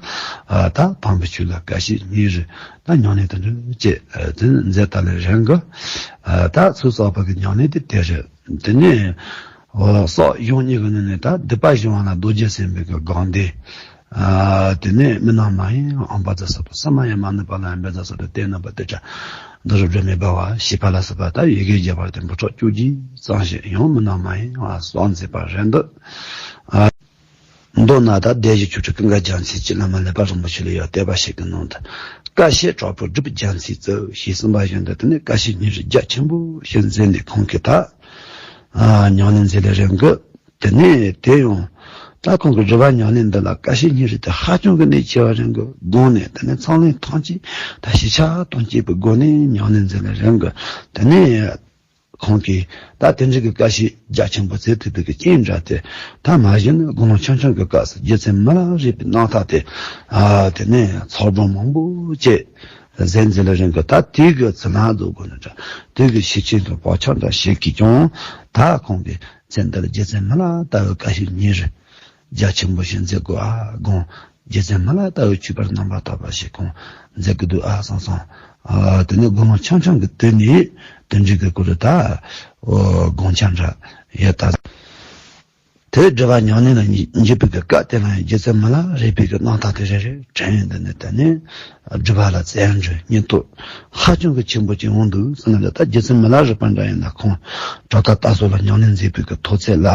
ཨ་ད་དམ་པའི་ཆོས་ལ་དགའ་ཞེན་སྙིང་རུས་ད་ཉམས་ལེན་དེ་འདྲ་བྱས་ཨ་དེ་མཛད་ལྟ་ལེ་རེད་གི། ཨ་ད་ཚུར་བསགས་པ་གི་ཉམས་ལེན་དེ་དེ་རེད། དེ་ནས། འོ་སོགས་གཞུང་གཉིས་ཀྱི་ནང་ནས་ད་སྡིག་པ་སྦྱོང་བ་ལ་རྡོ་རྗེ་སེམས་དཔའི་གི་དགོངས་དོན། ཨ་དེ་ནས་མི་རྣམས་མ་ཡིན་ཨམ་བན་ཛ་སོགས་དང་། སུ་མ་ཡིན་མ་ནུབ་པ་ལ་ཨམ་བན་ཛ་སོགས་དང་། གཏན་ནུབ་པ་དེ་ཆ་ འདི་རུ་སྒྲོན་མེ་སྦར་བ་ཞེས་པ་ལ་སོགས་པ་ད་ཡི་གེ་བརྒྱ་པར་དེ་འབུམ་ཕྲག་བཅུ་གཅིག་ཙམ་ཞིག་ཡང་མི་ནང་མ་ཡིན་པ་གསུངས་མཛད་པ་རེད་འདུག་མདོར་ན་ད་སྡེ་བཞི་ཆོས་ཁྲིད་ཀུན་དགའ་རྒྱལ་མཚན་གྱིས་བླ་མ་ཀླད་པ་རིན་པོ་ཆེ་ལ་ཡང་དད་པ་བྱེད་ཀྱི་ནང་དུ། ཀ་ཤའི་བྲག་ཕུག་སྒྲུབ་པའི་རྒྱལ་མཚན་གཙོ་ཞེས་གསུངས་པ་བཞིན་དུ། དེ་ནས་ཀ་ཤའི་སྙིང་རུས་རྒྱ་ཆེན་པོ་ཞིག་མཛད་ནས་ཁོང་གིས་ད་ཉམས་ལེན་མཛད་ལེ་རན་གི། དེ་ནས་དེ་ཡང་ད་ཁོང་གི་སྒྲུབ་པ་ཉམས་ལེན་འདི་ལ་ཀ་ཤའི་སྙིང་རུས་དེ་ཧ་ཅང་གི་གནད་ཆེ་བ་རེད་གི། དགོངས་ནས་དེ་ནས་མཚམས་ལན་ཐམས་ཅད་ད་ཞིབ་ཆ་དང་བཅས་པའི་སྒོ་ནས་ཉམས་ལེན་མཛད་ལེ་རན་གི། དེ་ནས་ཁོང་གིས་ད་དེ་འདྲ་གི་ཀ་ཤའི་རྒྱ་ཆེན་པོ་མཛད་ཐུབ་པའི་གི་རྐྱེན་འདྲ་དེ། ད་མ་གཞི་ནི་དགུང་ལོ་ཆུང་ཆུང་གི་སྐབས་སུ་རྗེ་བཙུན་མི་ལ་རས་པའི་རྣམ་ཐར་དེ། ཨ། དེ་ནས་ཚོགས་སྒྲུང་མང་པོ་བཅས་མཛད་མཛད་ལེ་རན་གི། ད་དེ་གི་ཚུལ་ལ་འཛུགས་དགོས་ནི་འདྲ། དེ་གི་ཤེར་ཕྱིན་དང་བག་ཆགས་འདྲ་ཞིག་གིས་ཀྱང་ད་ཁོང་གིས་ཚེ་འདིར་རྗེ་བཙུན་མི་ལ་ལྟ་བུའི་ཀ་ཤའི་སྙིང་རུས་རྒྱ་ཆེན་པོ་ཞིག་མཛད་དགོས་ཨ་དགོངས། རྗེ་བཙུན་མི་ལ་ལྟ་བུའི་མཆོད་པར་རྣམ་པར་དག་པ་ཞིག་ཁོང་མཛད་ཀྱི་འདུག་ཨ་བསམ་སོང་། ཨ། དེ་ནས་དགུང་ལོ་ཆུང་ཆུང་གི་དུས་ནས་དེ་འདྲ་གི་སྐོར་ད་དགོངས་འཆར་འདྲ་ཡོད་ད། དེ་སྒྲུབ་པ་ཉམས་ལེན་ལ་འཇུག་པའི་གི་སྐབས་དེ་ལ་ཡང་རྗེ་བཙུན་མི་ལ་རས་པའི་གི་རྣམ་ཐར་དེ་རེ་རེ་དྲན་ཡོང་དུས་ནས། དེ་ནས་སྒྲུབ་པ་ལ་བརྩོན་འགྲུས་སྙིང་སྟོབས་ཧ་ཅང་གི་ཆེན་པོ་ཅིག་འོང་འདུག་ཟེར་ན་འདྲ། ད་རྗེ་བཙུན་མི་ལ་རས་པ་འདྲ་ཡིན་ན་ཁོང་གྲུབ་མཐའ་ལྟ་སོགས་ལ་ཉམས་ལེན་མཛད་པའི་གི་ཐོག་ཚད་ལ་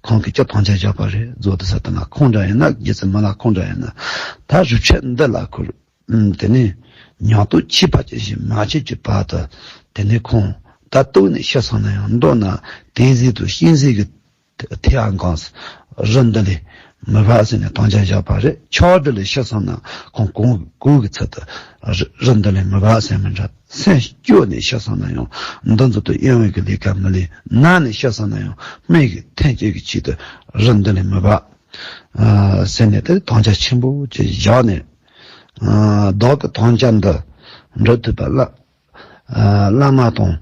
ཁོང་གིས་ཅི་དམ་བཅའ་བཞག་པ་རེད་བཟོ་དུ་ས་དེ་ན། ཁོང་འདྲ་ཡིན་ན་རྗེ་བཙུན་མི་ལ་ཁོང་འདྲ་ཡིན་ན་ད་རི་ཁྲོད་འདི་ལ་ཁུར། ཨུམ། དེ་ནས་ཉམས་རྟོགས་ཆེས་ཕལ་ཆེར་ཞིག་མ་བྱས་ཀྱི་བར་དུ། དེ་ནས་ཁོང་ད་སྟུག་ནས་ཤི་སོང་ན་ཡང་མདོར་ན་དེ་ཟིག་ཏུ་གཤིན་ཟིག་གི་ཐེ་ཨ་གང་རི་འདི་ལས་མི་བབས་ཟེར་ནས་དམ་བཅའ་བཞག་པ་རེད། ཆག་སྒྲིབ་ལས་ཤི་སོང་ན་ཁོང་གོང་གོང་གི་ཚུལ་དུ་རི་རི་འདི་ལས་མི་བབས་ཟེར་མི་འདྲ། སེམས་སྐྱོ་ནས་ཤི་སོང་ན་ཡང་འདི་ཚུལ་དུ་གཡེང་བའི་གི་ལས་ཀ་མི་ལས། ན་ནས་ཤི་སོང་ན་ཡང་སྨན་གྱི་ཐན་སྐྱེད་ཀྱི་ཆེད་དུ་རི་འདི་ལས་མི་བབས། ཨ། ཟེར་ནས་དེ་དམ་བཅའ་ཆེན་པོ་ཅིག་བཞག་ནས། ཨ། བདག་གི་དམ་བཅའ་འདི་འགྲུབ་ཐུབ་པ་བླ། ཨ། བླ་མ་དང་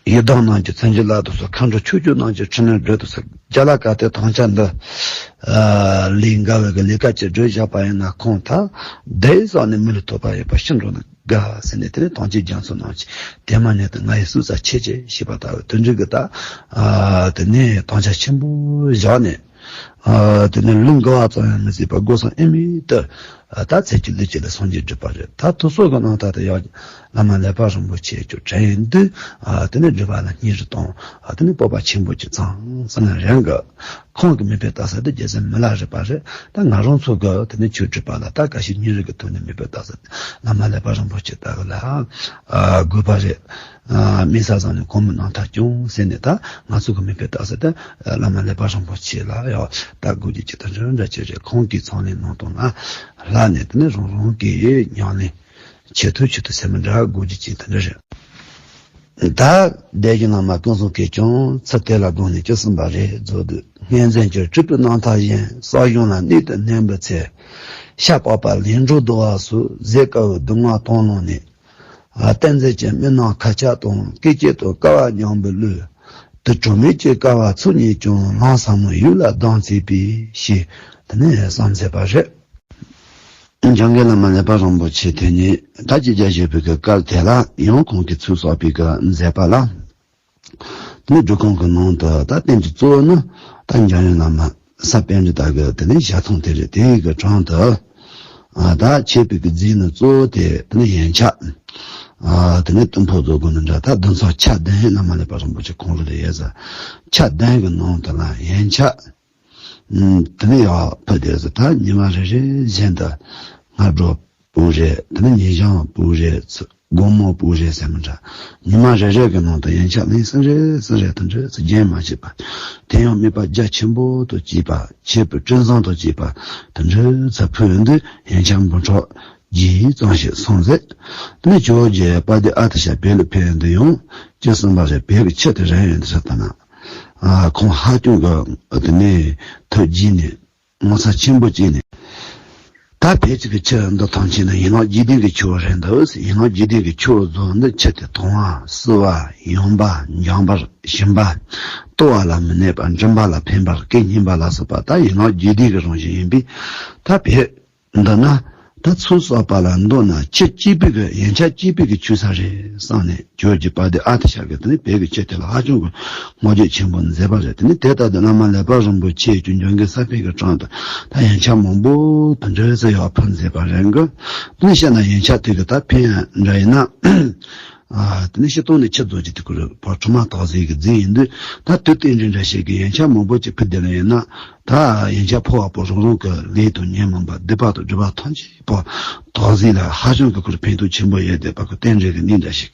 ཡི་དམ་རྣམས་ཀྱི་མཚན་གྱི་བླ་དུ་སོགས། མཁའ་འགྲོ་ཆོས་སྐྱོང་རྣམས་ཀྱི་ཕྲིན་ལས་སྒྲུབ་ཏུ་གསོལ། ཅ་ལ་ཀ་ཏའི་དམ་བཅའ་འདི་ལས་འགལ་བའི་གི་ལས་ཀ་ཅིག་སྒྲུབ་བཞག་པ་ཡིན་ན་ཁོང་ད་བདེ་བཟང་ནས་མི་ལུས་ཐོབ་པ་ཡིན་པ་ཤི་འགྲོ་ན་དགའ་ཟེར་ནས། དེ་ནས་དམ་ཅན་རྒྱ་མཚོ་རྣམས་ཀྱིས་དེ་མ་ཉིད་དུ་ང་ཡི་གསོལ་ས་མཆོད་ཅིག་ཞེས་པ་ལྟ་བུ་དེ་འདྲ་གི་ད། ཨ། དེ་ནས་དམ་བཅའ་ཆེན་པོ་བཞག་ནས། ཨ། དེ་ནས་ལུང་གི་བ་ཙམ་ཡང་མི་བརྩིས་པར་སྒོ་གསུམ་དབྱེར་མེད་དུ། ཨ། ད་ཚེ་གཅིག་ལུས་གཅིག་ལ་སངས་རྒྱས་སྒྲུབ་པ་རེད། ད་དུ་སོགས་ཀྱི་རྣམ་ཐར་དེ་ཡང་བླ་མ་ཀླད་པ་རིན་པོ་ཆེ་ཅིག་དྲན་ཡོང་དུས། ཨ། དེ་ནས་སྒྲུབ་པ་ལ་སྙིང་རུས་དང་། ཨ། དེ་ནས་སྤོབས་པ་ཆེན་པོ་ཅིག་བྱུང་ཟེར་ན་རན་གི། ཁོང་གི་མིང་དཔེ་བཏགས་ས་དེ་རྗེ་བཙུན་མི་ལ་རས་པ་རེད། ད་ང་རང་ཚོ་གི་དེ་ནས་ཆོས་སྒྲུབ་པ་ལ་ད་ཀ་ཤའི་སྙིང་རུས་ཀྱི་ཐོག་ནས་མིང་དཔེ་བཏགས་ས་དེ་བླ་མ་ཀླད་པ་རིན་པོ་ཆེ་ལྟ་བུ་ལ། ཨ། དགོས་པ་རེད། ཨ། དམིགས་བསལ་བཟང་ནས་གོང་མའི་རྣམ་ཐར་སྐྱོང་ཟེར་ནས། ད་ང་ཚོ་གི་མིང་དཔེ་བཏགས་ས་དེ་བླ་མ་ཀླད་པ་རིན་པོ་ཆེ་ལ་ཡང་ད་དགོས་རྒྱུ་ཅིག་དང་འདྲ་འདྲ་ཅིག་རེད། ཁོང་གིས་ཚང་ལས་གནང་སྟངས་ལ་ལྷག་ནས། དེ་ནས་རང་རང་གི་ཉམས་ལེན་ཆེད་དུ་ཆེད་དུ་ཟེར་མི་འདྲ་དགོས་རྒྱུ་ཅིག་དང་འདྲ་རེད། ད་སྡེ་བཞི་ནང་མ་ཀུན་བཟང་གིས་ཀྱང་ཚུལ་དེ་ལ་དགོངས་ནས་ཅི་གསུངས་པ་རེད་བཟོ་དུས། སྔོན་བྱོན་གྱི་སྤྲུལ་པའི་རྣམ་ཐར་བཞིན། གསང་གཞུང་ལ་གནད་དུ་བསྣན་པའི་ཚེ། ཤ་པགས་པ་ལས་འགྲོ་བསྡུ་བ་སོགས། ཟས་དཀའ་བའི་སྡུག་བསྔལ་དང་བླངས་ནས། ཨ། བསྟན་འཛིན་གྱི་མི་སྣང་ཁ་ཆག་དང་། སྐད་ཅིག་ཏུ་དཀའ་བ་མྱངས་པའི་བློས། དུག་གྲོགས་མེད་ཀྱི་དཀའ་བ་ཚུར་རྙེད་ཀྱང་། ལམ་ཟབ་མོའི་ཡུལ་ལ་ལྡང་བརྩིས་པས་ཞེས་དེ་ནས་གསུངས་མཛད་པ་རེད། འཇམ་མགོན་བླ་མ་ཀླད་པ་རིན་པོ་ཆེ་དེ་ཉིད་ད་ཅི་བརྒྱ་བཞེས་པའི་གི་སྐབས་དེ་ལ་ཡང་ཁོང་གིས་ཚུར་གསོག་པའི་གི་མཛད་པ་ལ། དེ་ནས་སྒྲུབ་ཁང་གི་ནང་དུ་ད་རྟེན་གྱི་གཙོ་བོ་ནི་ད་འཇམ་དབྱངས་བླ་མ་ས་པཎྜི་ཏ་གི་དེ་ནས་ཞལ་ཐང་དེ་རེད། དེའི་གི་དྲུང་དུ། ཨ། ད་མཆོད་པའི་གི་རྫས་ནི་གཙོ་བོ་དེ་དེ་ནས་ཡོན་ཆབ། ཨ། དེ་ནས་ཏིལ་ཕོར་བཟོ་དགོས་ནི་འདྲ། ད་དེ་ཚོ་ཆ་ལྡན་བླ་མ་ཀླད་པ་རིན་པོ་ཆེ་ཁོང་རང་ལ་ཡོད་ཟེར། ཆ་ལྡན་གི་ནང་དུ་ལ་ཡོན་ཆབ། ཨུམ། དེ་ནས་ཡར་ཕུལ་དེ་ཟེར། ད་ཉི་མ་རེ་རེ་བཞིན་དུ་སྔ་དྲོ་པོ་རེད། དེ་ནས་ཉིན་ཞག་པོ་རེད། དགོང་མོ་པོ་རེད་ཟེར་མི་འདྲ། ཉི་མ་རེ་རེ་གི་ནང་དུ་ཡོན་ཆབ་ལན་གསུམ་རེ་གསུམ་རེ་དེ་འདྲ་ཚོ་རྒྱུན་མ་ཆད་པ། དེ་ཡང་དམིགས་པ་རྒྱ་ཆེན་པོ་དང་བཅས་པ། མཆོད་པའི་སྤྲིན་བཟང་དང་བཅས་པ་དེ་འདྲ་ཚོ་ཕུལ་དུས་ཡོན་ཆབ་འབུམ་ཕྲག་བརྒྱད་ཙམ་ཞིག་སོང་ཟེར། དེ་ནས་ཇོ་བོ་རྗེ་དཔལ་ལྡན་ཨ་ཏི་ཤ་བོད་ལ་ཕེབས་དུས་ཡང་ཅི་གསུངས་པ་རེད། བོད་ཀྱི་ཆུ་དེ་རིན་ཡོད་འདི་ཚོ་ལྟ་ན། ཨ། ཁོང་ཧ་ཅང་གི་དེ་ནས་ཐུགས་དགྱེས་ནས། ངོ་མཚར་ཆེན་པོ་སྐྱེས་ནས། ད་བོད་ཀྱི་ཆུ་འདི་ཐམས་ཅད་ནི་ཡན་ལག་བརྒྱད་ལྡན་གྱི་ཆུ་བོ་རེད་འདུག། ཡན་ལག་བརྒྱད་ལྡན་གྱི་ཆུ་བོ་ཟེར་འདི་ཆུ་དེ་དྭངས་པ་བསིལ་བ་ཡངས་པ་འཇམ་པ་ཞིམ་པ། ལྟོ་བ་ལ་མི་གནས་པ་འགྲིམ་པ་ལ་ཕན་པ་སྐད་སྙན་པ་ལ་སོགས་པ་ད་ཡན་ལག་བརྒྱད་ལྡན་གྱི་རང་བཞིན་ཡིན་པས། ད་བོད་འདི་ན་ ད་ཚུར་བསགས་པ་ལ་མདོར་ན་ཁྱི་གཅིག་པུས་གི་ཡན་ཆད་གཅིག་པུས་གི་ཆོད་ས་རེད་བསམ་ནས། ཇོ་བོ་རྗེ་དཔལ་ལྡན་ཨ་ཏི་ཤ་གིས་དེ་ནས་བོད་ཀྱི་ཁྱི་དེ་ལ་ཧ་ཅང་གི་བསྔགས་བརྗོད་ཆེན་པོ་མཛད་པ་རེད། དེ་ནས་དེ་ལྟར་དུ་བླ་མ་ཀླད་པ་རིན་པོ་ཆེས་ཀྱང་འཇམ་མགོན་ས་པཎ་གྱི་དྲུང་དུ་ད་ཡན་ཆད་མང་པོ་དེ་འདྲ་ཟེར་ཡག་ཕུལ་མཛད་པ་རེད་གི། དེ་ནས་བཤད་ན་ཡན་ཆད་དེ་གི་ད་ཕན་འདྲ་ཡིན་ན། ཨ་དེ་ནས་སྤྱིར་བཏང་ནས་ཁྱི་རྫོགས་ཀྱི་དེ་ཁོ་རང་ཕོ་ཁྲོ་མ་དག་ཟིག་གི་རྫས་ཡིན་དུས། ད་དུས་རྟེན་འབྲེལ་འདྲ་ཞིག་གི་ཡན་ཆད་མང་པོ་ཅིག་ཕུལ་བསྡད་ལ་ཡིན་ན། ད་ཡན་ཆད་ཕོ་བ་པོ་རང་རང་གི་ལས་དང་ཉོན་མོངས་པ་སྡིག་པ་དང་སྒྲིབ་པ་ཐམས་ཅད་པོ་དག་ཟིག་ལ་ཧ་ཅང་གི་ཁོ་རང་ཕན་ཐོགས་ཆེན་པོ་ཡོད་བསྡད་པ་གི་རྟེན་འབྲེལ་གི་གནས་འདྲ་ཞིག་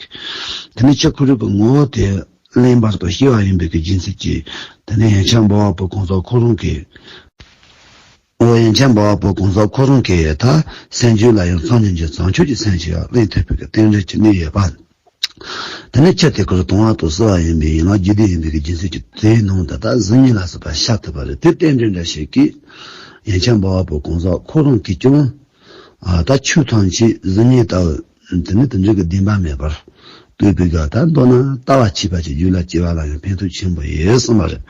དེ་ནས་ཁྱི་ཁོ་རང་གི་ངོ་བོ་དེ་གླེན་པར་དང་སྐྱེ་བ་ཡིན་པའི་གི་རྒྱུ་མཚན་གྱིས། དེ་ནས་ཡན་ཆད་འབའ་བ་པོ་གང་ཟག་ཁོ་རང་གི་འོ་ཡན་ཆད་འབའ་བ་པོ་གང་ཟག་ཁོ་རང་གི་ད་སེམས་རྒྱུད་ལ་ཡང་སངས་རྒྱས་ཀྱི་བྱང་ཆུབ་ཀྱི་སེམས་ཤིག་ཡང་ལེན་ཐུབ་པའི་གི་རྟེན་འབྲེལ་གྱི་གནས་ཡོད་པ། དེ་ནས་ཁྱི་དེ་ཁོ་རང་དང་བ་དང་བསྲེ་བ་ཡིན་པའི་ཡན་ལག་རྒྱུད་ལྡན་ཡིན་པའི་གི་རྒྱུ་མཚན་གྱིས་དེའི་ནང་དུ་ད་གཟུགས་བརྙན་ལ་སོགས་པ་ཤར་ཐུབ་པ་རེད། དེ་རྟེན་འབྲེལ་འདྲ་ཞིག་གིས་ཡན་ཆད་འབའ་བ་པོ་གང་ཟག་ཁོ་རང་གིས་ཀྱང་ཨ་ད་ཆོས་ཐམས་ཅད་གཟུགས་བརྙན་ལྟ་བུ། དེ་ནི་དེ་འདྲ་གི་བདེན་པ་མེད་པར་ལྟོས་པའི་ག་ད་མདོར་ན་ལྟ་བ་ཆོས་པ་ཅིག་རྒྱུད་ལ་སྐྱེ་བ་ལ་ཡང་ཕན་ཐོགས་ཆེན་པོ་ཡོད་གསུངས་པ་རེད།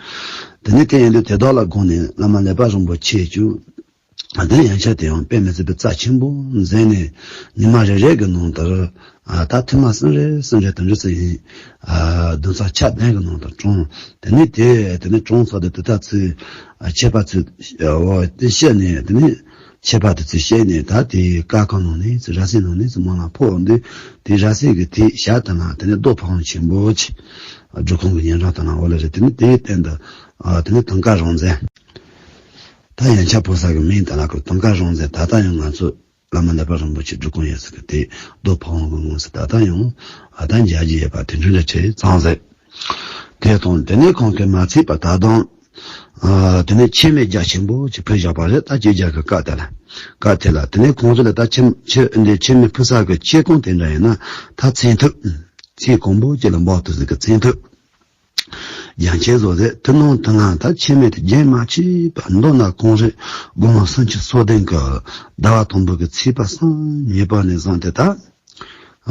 དེ་ནི་དེ་ཡིན་དུས་དེ་དག་ལ་དགོངས་ནས་བླ་མ་ཀླད་པ་རིན་པོ་ཆེས་ཀྱང་དེ་ཡན་ཆད་དེ་ཡང་དཔེ་མི་སྲིད་པའི་རྩ་ཆེན་པོ་མཛད་ནས། ཉི་མ་རེ་རེ་གི་ནང་དུ་ཨ་ད་ཐུར་མ་གསུམ་རེ་གསུམ་རེ་དེ་འདྲ་ཟེར་ཡིན། ཨ་བདུན་ཚིགས་ཆ་བདུན་གི་ནང་དུ་བཀྲོངས། དེ་ནི་དེ་དེ་ནི་བཀྲོངས་ཚར་དུས་དེ་ད་ཚུར་ཨ་ཆད་པ་ཚུར་འོ་དེ་བཤད་ནས། དེ་ནི་ཆད་པ་དེ་ཚུར་བཤད་ནས། ད་དེའི་ཀ་ཁ་ནང་ནས་ཚུར་ར་བསིལ་ནང་ནས་ཚུར་མ་ལ་ཕོག་འདུག་དེ་ར་བསིལ་གི་དེ་ཞག་དེ་ན་དེ་ནི་རྡོ་ཕ་བོང་ཆེན་པོ་ཆེ། སྒྲུབ་ཁང་གི་ཉེ་འགྲམ་དེ་ན་འོ་ལ་རེད། དེ་ནི་དེའི་སྟེང་དུ་ཨ་དེ་ནི་དུང་དཀར་རོང་བཙན། ད་ཡན་ཆད་ཕོ་གསར་གི་མིང་དེ་ལ་ཁོ་དུང་དཀར་རོང་བཙན། ད་ལྟ་ཡང་ང་ཚོ་བླ་མ་ཀླད་པ་རིན་པོ་ཆེ་སྒྲུབ་ཁང་ཡོད་ས་གི་དེ་རྡོ་ཕ་བོང་གི་ངོས་སུ་ད་ལྟ་ཡང་ཨ་ད་མཇལ་རྒྱུ་ཡོད་པ་དེ་འདྲ་འདྲ་ཆེ་ཙང་ཟེར། དེ་དང་དེ་ནས་ཁོང་གིས་མ་ཚད་པ་ད་དུང་ཨ་དེ་ནས་ཆད་མེད་རྒྱ་ཆེན་པོ་ཅིག་ཕུལ་བཞག་པ་རེད། ད་ཁྱེད་རྒྱ་གི་བཀའ་དེ་ལ་བཀའ་དེ་ལ། དེ་ནས་ཁོང་ཚོ་ལ་ད་ཆད་ཆད་འདི་ཆད་མེད་ཕུལ་ས་གི་ཆད་ཀོང་དེ་འདྲ་ཡིན་ན། ད་མཚན་ཐོས་མཚན་གོང་པོ་ཅིག་ལ་འབབ་ཐུབ་ཟིག་གི་མཚན་ཐོས། རྒྱ་ཆེན་བཟོ་རེད། དེ་ནང་དུ་ང་ད་ཆད་མེད་དུ་རྒྱུན་མ་ཆད་པར། མདོར་ན་གང་རེད། དགུང་ལོ་སུམ་ཅུ་སོ་བདུན་གི་ཟླ་བ་དང་པོ་གི་ཚེས་པ་སོ་གཉིས་པ་ནས་བཟུང་སྟེ་ད།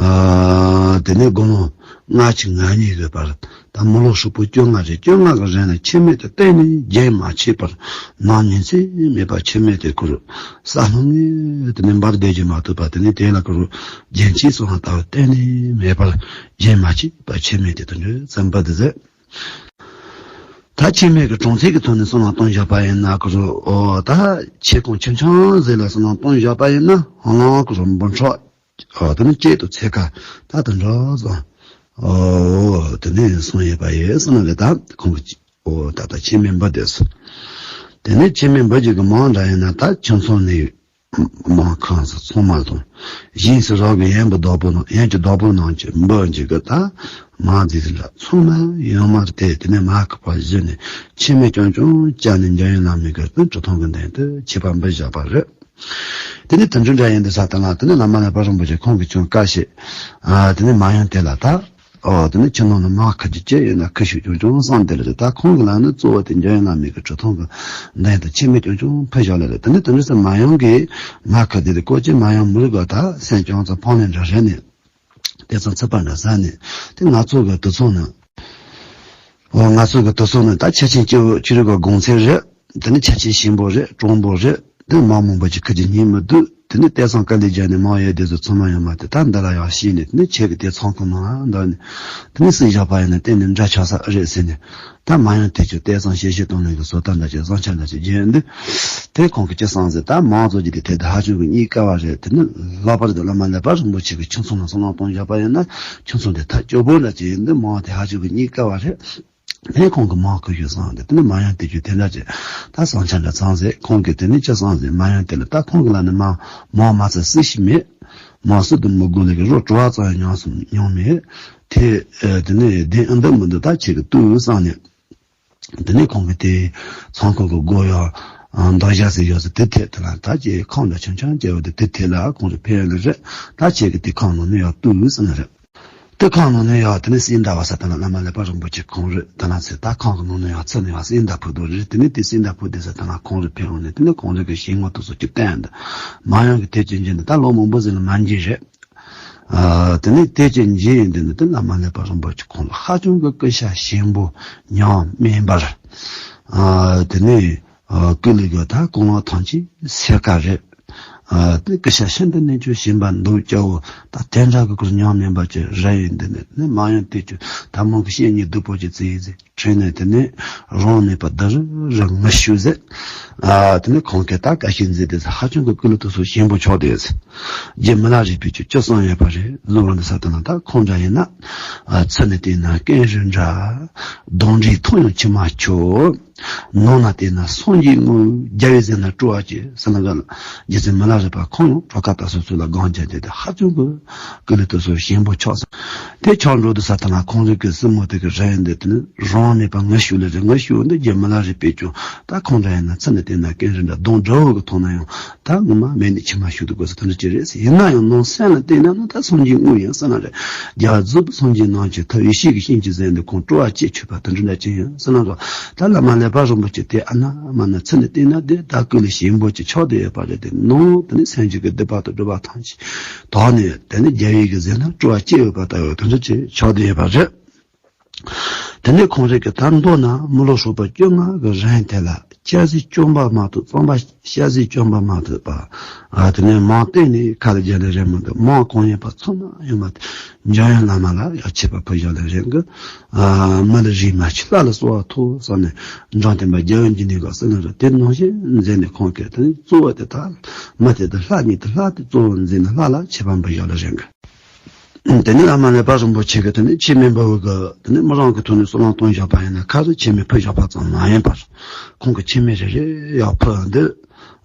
ཨ་དེ་ནས་དགུང་ལོ་ལྔ་བཅུ་ང་གཉིས་ཀྱི་བར། ད་མི་ལོ་ཧྲིལ་པོ་བཅོ་ལྔ་རེད། བཅོ་ལྔ་གི་རིང་ལ་ཆད་མེད་དུ་གཏན་ནས་རྒྱུན་མ་ཆད་པར། ནམ་ཉིན་མཚན་མེད་པར་ཆད་མེད་དུ་ཁོ་རང་ས་ལྷུང་ངེ་དེ་ནས་འབར་བསྡད་རྒྱུ་མ་གཏོགས་པ། དེ་ནས་དེ་ལ་ཁོ་རང་རྒྱུན་ཆད་སོང་བ་ལྟ་བུ་གཏན་ནས་མེད་པར་རྒྱུན་མ་ཆད་པར་ཆད་མེད་དུ་དུ་འགྲོ་བསམ་པ་དེ་ཟད། ད་ཆད་མེད་ཀྱི་གྲོང་ཚད་ཀྱི་ཐོག་ནས་བསམ་བློ་གཏོང་བཞག་པ་ཡིན་ན། ཁོ་རང་ཨོ་ད་ཆད་ཀོང་ཆུང་ཆུང་ཟིག་ལ་བསམ་བློ་གཏོང་བཞག་པ་ཡིན་ན། ཧ་ལམ་ཁོ་རང་འབུམ་ཕྲག་ཨོ་དེ་ནི་གཅིག་དང་ཚེག་ཁ་ད་དུ་འགྲོ་སོང་། ཨོ་དེ་ནི་སོང་ཡོད་པ་ཡོད་སོང་ན་ལས། ད་ཁོང་གི་ཨོ་ད་ད་ཆད་མེད་འབུལ་བསྡད་སོང་། དེ་ནས་ཆད་མེད་འབུལ་རྒྱུ་གི་མིང་འདྲ་ཡིན་ན། ད་ཁྱིམ་ཚང་ནས་མིང་ཁོངས་སུ་ཚང་མ་དང་། གཞན་སུ་རག་གི་ཡན་པའི་བདག་པོ་རྣམས། ཡན་གྱི་བདག་པོ་རྣམས་ཀྱིས་འབུལ་རྒྱུ་གི་ད་མིང་འདི་ལ་ཚང་མ་ཡང་མར་བལྟས། དེ་ནས་མར་ཁུ་པ་བཞི་ནས་ཆད་མེད་རྐྱང་རྐྱང་བཅར་ནས་འཇམ་དབྱངས་བླ་མའི་གི་གྲུབ་ཐོབ་ཀྱི་མདུན་དུ་ཆད་པ་འབུལ་བཞག་པ་རེད། དེ་ནས་དུད་འགྲོ་འདྲ་ཡིན་འདི་ས་དང་ལ། དེ་ནས་བླ་མ་ཀླད་པ་རིན་པོ་ཆེ་ཁོང་གིས་ཀྱང་བཀའ་བཞིན། ཨ་དེ་ནས་མ་ཡང་དེ་ལ་ད། ཨོ་དེ་ནས་ཁྱིམ་ནང་ལ་མར་ཁུ་རྒྱུ་ཅི་ཡོད་ན་ཁུ་བཞག་རྐྱང་རྐྱང་བསམ་དེ་ལ་རེད། ད་ཁོང་གི་ལ་ནི་གཙོ་བོ་དེ་འཇམ་དབྱངས་བླ་མའི་གི་གྲུབ་ཐོབ་ཀྱི་མདུན་དུ་ཆད་མེད་རྐྱང་རྐྱང་ཕུལ་བཞག་ལ་རེད། དེ་ནས་དེ་འདྲ་ས་མ་ཡང་གིས་མར་ཁུ་དེ་དེ་ཀོ་ཅི་མ་ཡང་མི་རིགས་པ་ད་སེམས་ཅུང་ཙམ་ཕངས་ནས་འདྲ་རེད་ནས། དེ་ཚོ་ཚིག་པ་འདྲ་ཟ་ནས། དེ་ང་ཚོ་གི་དུས་ཚོད་ནི། ཨོ་ང་ཚོ་གི་དུས་ཚོད་ནི་ད་ཆ་ཆེན་སྐྱེ་བོ་ཆོས་རིག་གི་གོང་ཚད་རེད། དེ་ནི་ཆ་ཆེན་ཞིམ་པོ་རེད། གྲང་པོ་རེད། དེ་མང་མང་པོ་ཅིག་ཁུ་རྒྱུ་རྙེད་མི་འདུག་དེ་ནི་ལྟས་བཟང་དཀའ་ལས་བརྒྱབ་ནས་མང་ཡོད་དེ་ཚོ་ཚང་མ་ཡང་མ་དེ་ད་འདི་ལ་ཡང་ཤེས་ནས། དེ་ནི་ཁྱེད་ཀྱི་དེ་ཚང་ཁང་ནང་ལ་འདུག་ནས། དེ་ནི་སུས་བཞག་པ་ཡིན་ན་གཏན་ནས་འདྲ་ཆགས་ས་ཨེ་རེད་ཟེར་ནས། ད་མ་ཡང་དེ་ཚོ་ལྟས་བཟང་ཤེས་བྱའི་སྟོང་ལོན་གྱི་བཟོ་ལྟ་འདྲ་ཅིག་བཟང་ཆ་འདྲ་ཅིག་བརྗོད་འདུག་དེ་ཁོང་གིས་ཅི་བསམ་ཟེར། ད་མང་ཚོགས་ཀྱི་དེ་ཐད་དུ་ཧ་ཅང་གི་རྙེད་དཀའ་བ་རེད། དེ་ནི་ལྷག་པར་དུ་བླ་མ་ཀླད་པ་རིན་པོ་ཆེ་གི་ཁྱིམ་ཚང་ལ་བསམ་བློ་གཏོང་བཞག་པ་ཡིན་ན། ཁྱིམ་ཚང་དེ་ཐག་སྐྱོ་པོ་འདྲ་ཅིག་ཡིན་འདུག་མང་དེ་ཧ་ཅང་གི་རྙེད་དཀའ་བ་རེད། ནས་ཁོང་གིས་མར་ཁུ་བཞག་སོང་སྟེ། དེ་ནས་མ་ཡང་དེ་ཚོ་དེ་འདྲ་ཅིག་ད་བསམ་འཆར་འདྲ་བརྩམས་ཟེར། ཁོང་གིས་དེ་ནས་ཅི་བསམ་ཟེར། མ་ཡང་དེ་ལ་ད་ཁོང་གི་ལ་ནི་མ་མ་མ་ཚད་སྲིད་ཞིག་མེད། མ་སྲིད་དུ་མི་དགོས་ལས་ཀྱི་རོ་བྲོ་བ་ཙམ་ཡང་མྱོང་སོང་མྱོང་མེད། དེ་ཨ་དེ་ནས་བདེན་ཨ་འདི་མི་འདུག་ད་ཁྱེད་ཀྱིས་ལྟོས་བསམ་ནས། དེ་ནས་ཁོང་གིས་དེ་ཚང་ཁང་གི་སྒོ་ཡང་འདག་བཞག་ཟེར་ཡོད་ཟེར། དེ་ཐད་དེ་ལ་ད་ཅིག་ཁང་འདྲ་ཆུང་ཆུང་བྱས་པ་དེ། དེ་ཐད་ལ་ཁོང་ཚོ་ཕེབས་ཡོད་ནི་རེད། ད་ཁྱེད་ཀྱིས་དེ་ཁང་ནང་ནས་ཡང་ལྟོས་བསམ་ནི་རེད། དེ་ཁང་ནང་ནས་ཡང་དེ་ནས་སིལ་མདའ་བ་ས་དེ་ལ་བླ་མ་ཀླད་པ་རིན་པོ་ཆེ་ཁོང་རེད། དེ་ལ་ཚེ་ད་ཁང་གི་ནང་ནས་ཡང་ཚུར་ནས་ཡང་སིལ་མདའ་ཕུ་དོ་རེད། དེ་ནས་དེ་སིལ་མདའ་ཕུ་དེ་ས་དེ་ལ་ཁོང་རེ་ཕེབས་འོང་ནས། དེ་ནས་ཁོང་རེ་གི་ཞལ་ངོ་དེ་ཚོ་ཅིག་བསྟན་འདུག་མ་ཡང་གི་དེ་ཅི་འཇིན་འདུག་ད་ལོ་མང་པོ་ཟིན་ལ་མ་འཇིན་རེད། ཨ་དེ་ནས་དེ་ཅི་འཇིན་ཡིན་དེ་ནི་དེ་བླ་མ་ཀླད་པ་རིན་པོ་ཆེ་ཁོང་ལ་ཧ་ཅང་གི་སྐུ་ཤ་ཞིམ་པོ་མྱོང་མིན་པར། ཨ་དེ་ནས་ཨ་སྐུ་ལུས་གི་ད་ཀོང་ལོ་ཐམས་ཅད་སེར་ཀ་རེད། ཨ་དེ་སྐུ་ཤ་ཤིན་ཏུ་ནས་ཀྱང་ཞིམ་པ་འདོད་སྐྱོ་བོ། ད་དེ་འདྲ་གི་ཀུར་མྱོང་མིན་པ་ཅིག་ར་ཡིན། འདི་ནི་ནི་མ་ཡོང་དེ་ཅུ་ད་མང་གི་བཤེས་གཉེན་སྡུག་པོ་ཅིག་བཙལ་ཡིན་ཟེར། ཁྲིད་ནས་དེ་ནས་རང་ནས་པ་ད་རུ་རུ་ངུ་ཤུ་ཟེར། ཨ་དེ་ནས་ཁོང་གིས་ད་བཀའ་བཤད་མཛད་དེ་ཧ་ཅང་གི་ཀུ་ལུ་ཏུ་སོ་ཞིམ་པོ་ཆོག་དེ་ཟེར། རྗེ་མི་ལ་རས་པས་ཅུ་ཅུ་གསུངས་ཡོད་པ་རེད། གཟུ་བོ་འདི་ས་དེ་ན་ད་ཁོང་འདྲ་ཡིན་ན། ཨ་ཚུར་ནས་བལྟས་ན་ཀེང་རུས་འདྲ། གདོང་འདྲས་མཐོང་ཡང་མཆི་མ་ཆོག་ནང་ན་བལྟས་ན་སངས་རྒྱས་དངོས། རྒྱལ་བའི་ཟེར་ན་སྤྲོ་བ་སྐྱེ་ཟེར་ན་ག་ལ། རྗེ་བཙུན་མི་ལ་རས་པ་ཁོང་ཡང་གྲོ་ཁ་ད་སོ་སོ་ལ་སྒང་རྒྱབ་དེ་དེ་ཧ་ཅང་གི་ཀུ་ལུ་ཏུ་སོ་ཞིམ་པོ་ཆོག་ཟེར། དེ་ཆོག་འགྲོ་དུ་ས་དེ་ན་ཁོང་རིགས་ཀྱི་སྲིང་མོ་དེ་གི་རེད། འདི་དེ་ནི་རང་ནས་པ་ངུ་ཤུ་ལེ་རེད། ངུ་ཤུ་འདི་རྗེ་མི་ལ་རས་པས་ཀྱང་ད་ཁོང་འདྲ་ཡིན་ན་ཚུར་ནས་བལྟས་ན་ཀེང་རུས་འདྲ། གདོང་འདྲ་བོ་གི་མཐོང་ན་ཡང་ད་ངོ་མ་མིག་ནས་མཆི་མ་ཤུགས་དུ་དགོས་ས་དེ་འདྲ་ཅི་རེད་ཟེར། ཡིན་ན་ཡང་ནང་སེམས་ལ་བལྟས་ན་ནི་ད་སངས་རྒྱས་དངོས་ཡིན་ཟེར་ན་རེད། རྒྱ་མཚོ་བོད་སངས་རྒྱས་རྣམས་ཀྱི་ཐུགས། ཡེ་ཤེས་ཀྱི་ཤིང་གཅིག་ཟེར་འདི་ཁོང་སྤྲོ་བ་སྐྱེས་ཆོད་པ་དེ་འདྲ་འདྲ་ཅི་ཡིན་ཟེར་ན་རོ། ད་བླ་མ་ཀླད་པ་རིན་པོ་ཆེ་དེ་ཨ་ན་མ་ན་ཚུར་ནས་བལྟས་ན་དེ་ད་ཀུ་ལུ་ཞིམ་པོ་ཅིག་ཆོག་དེ་ཡོད་པ་རེད། དེ་ནང་དེ་ནི་སེམས་ཅན་གྱི་སྡིག་པ་དང་སྒྲིབ་པ་ཐམས་ཅད་དག་ནས་དེ་ནི་རྒྱལ་བའི་གི་ཟེར་ན་སྤྲོ་བ་སྐྱེས་ཡོད་པ་ལྟ་བུ་དེ་འདྲ་ཅིག་ཆོག་དེ་ཡོད་པ་རེད། དེ་ནས་ཁོང་རིགས་ཀྱི་ད་མདོར་ན་མི་ལོ་སོགས་པ་བཅོ་ལྔ་གི་རིང་དེ་ལ་སྐྱ་སེར་བཅོམ་པ་མ་ཐུབ། གཙང་པ་སྐྱ་སེར་བཅོམ་པ་མ་ཐུབ་པ། ཨ་དེ་ནས་མང་སྟེང་ནས་ཁ་ལ་རྒྱ་ལས་རེད་མི་འདུག་མང་གང་ཡིན་པ་ཚང་མ་ཡོང་བ་དེ་འཇམ་དབྱངས་བླ་མ་ལ་ཡང་མཆོད་པ་ཕུལ་བཞག་ལས་རེད་གི། ཨ་མི་ལ་རིགས་མ་ཆི་ལྷ་ལ་གསོལ་བ་ཐོབ་བསམ་ནས་འཇམ་དཔལ་དཔའ་རྒྱལ་བའི་འཇིགས་ནས་ག་ཟེར་ན་རེད། དེ་ནང་བཞིན་མཛད་ནས་ཁོང་གིས་དེ་ནས་གཙོ་བོ་དེ་ད་མི་དེ་དེ་ལྷ་ཉིད་དེ་ལྷ་དེ་གཙོ་བོ་མཛད་ནས་ལྷ་ལ་མཆོད་པ་འབུལ་བཞག་ལས་རེད་གི། དེ་ནས་བླ་མ་ཀླད་པ་རིན་པོ་ཆེ་གིས་དེ་ནས་མཆོད་མེ་འབུལ་བའི་གི་དེ་ནས་མི་རང་གི་ཐོག་ནས་སོ་ལང་བཏོན་བཞག་པ་ཡིན་ན་ཁ་རུ་མཆོད་མེ་ཕུལ་བཞག་པ་ཙམ་མ་ཡིན་པར། ཁོང་གིས་མཆོད་མེ་རེ་རེ་ཡག་ཕུལ་འདི།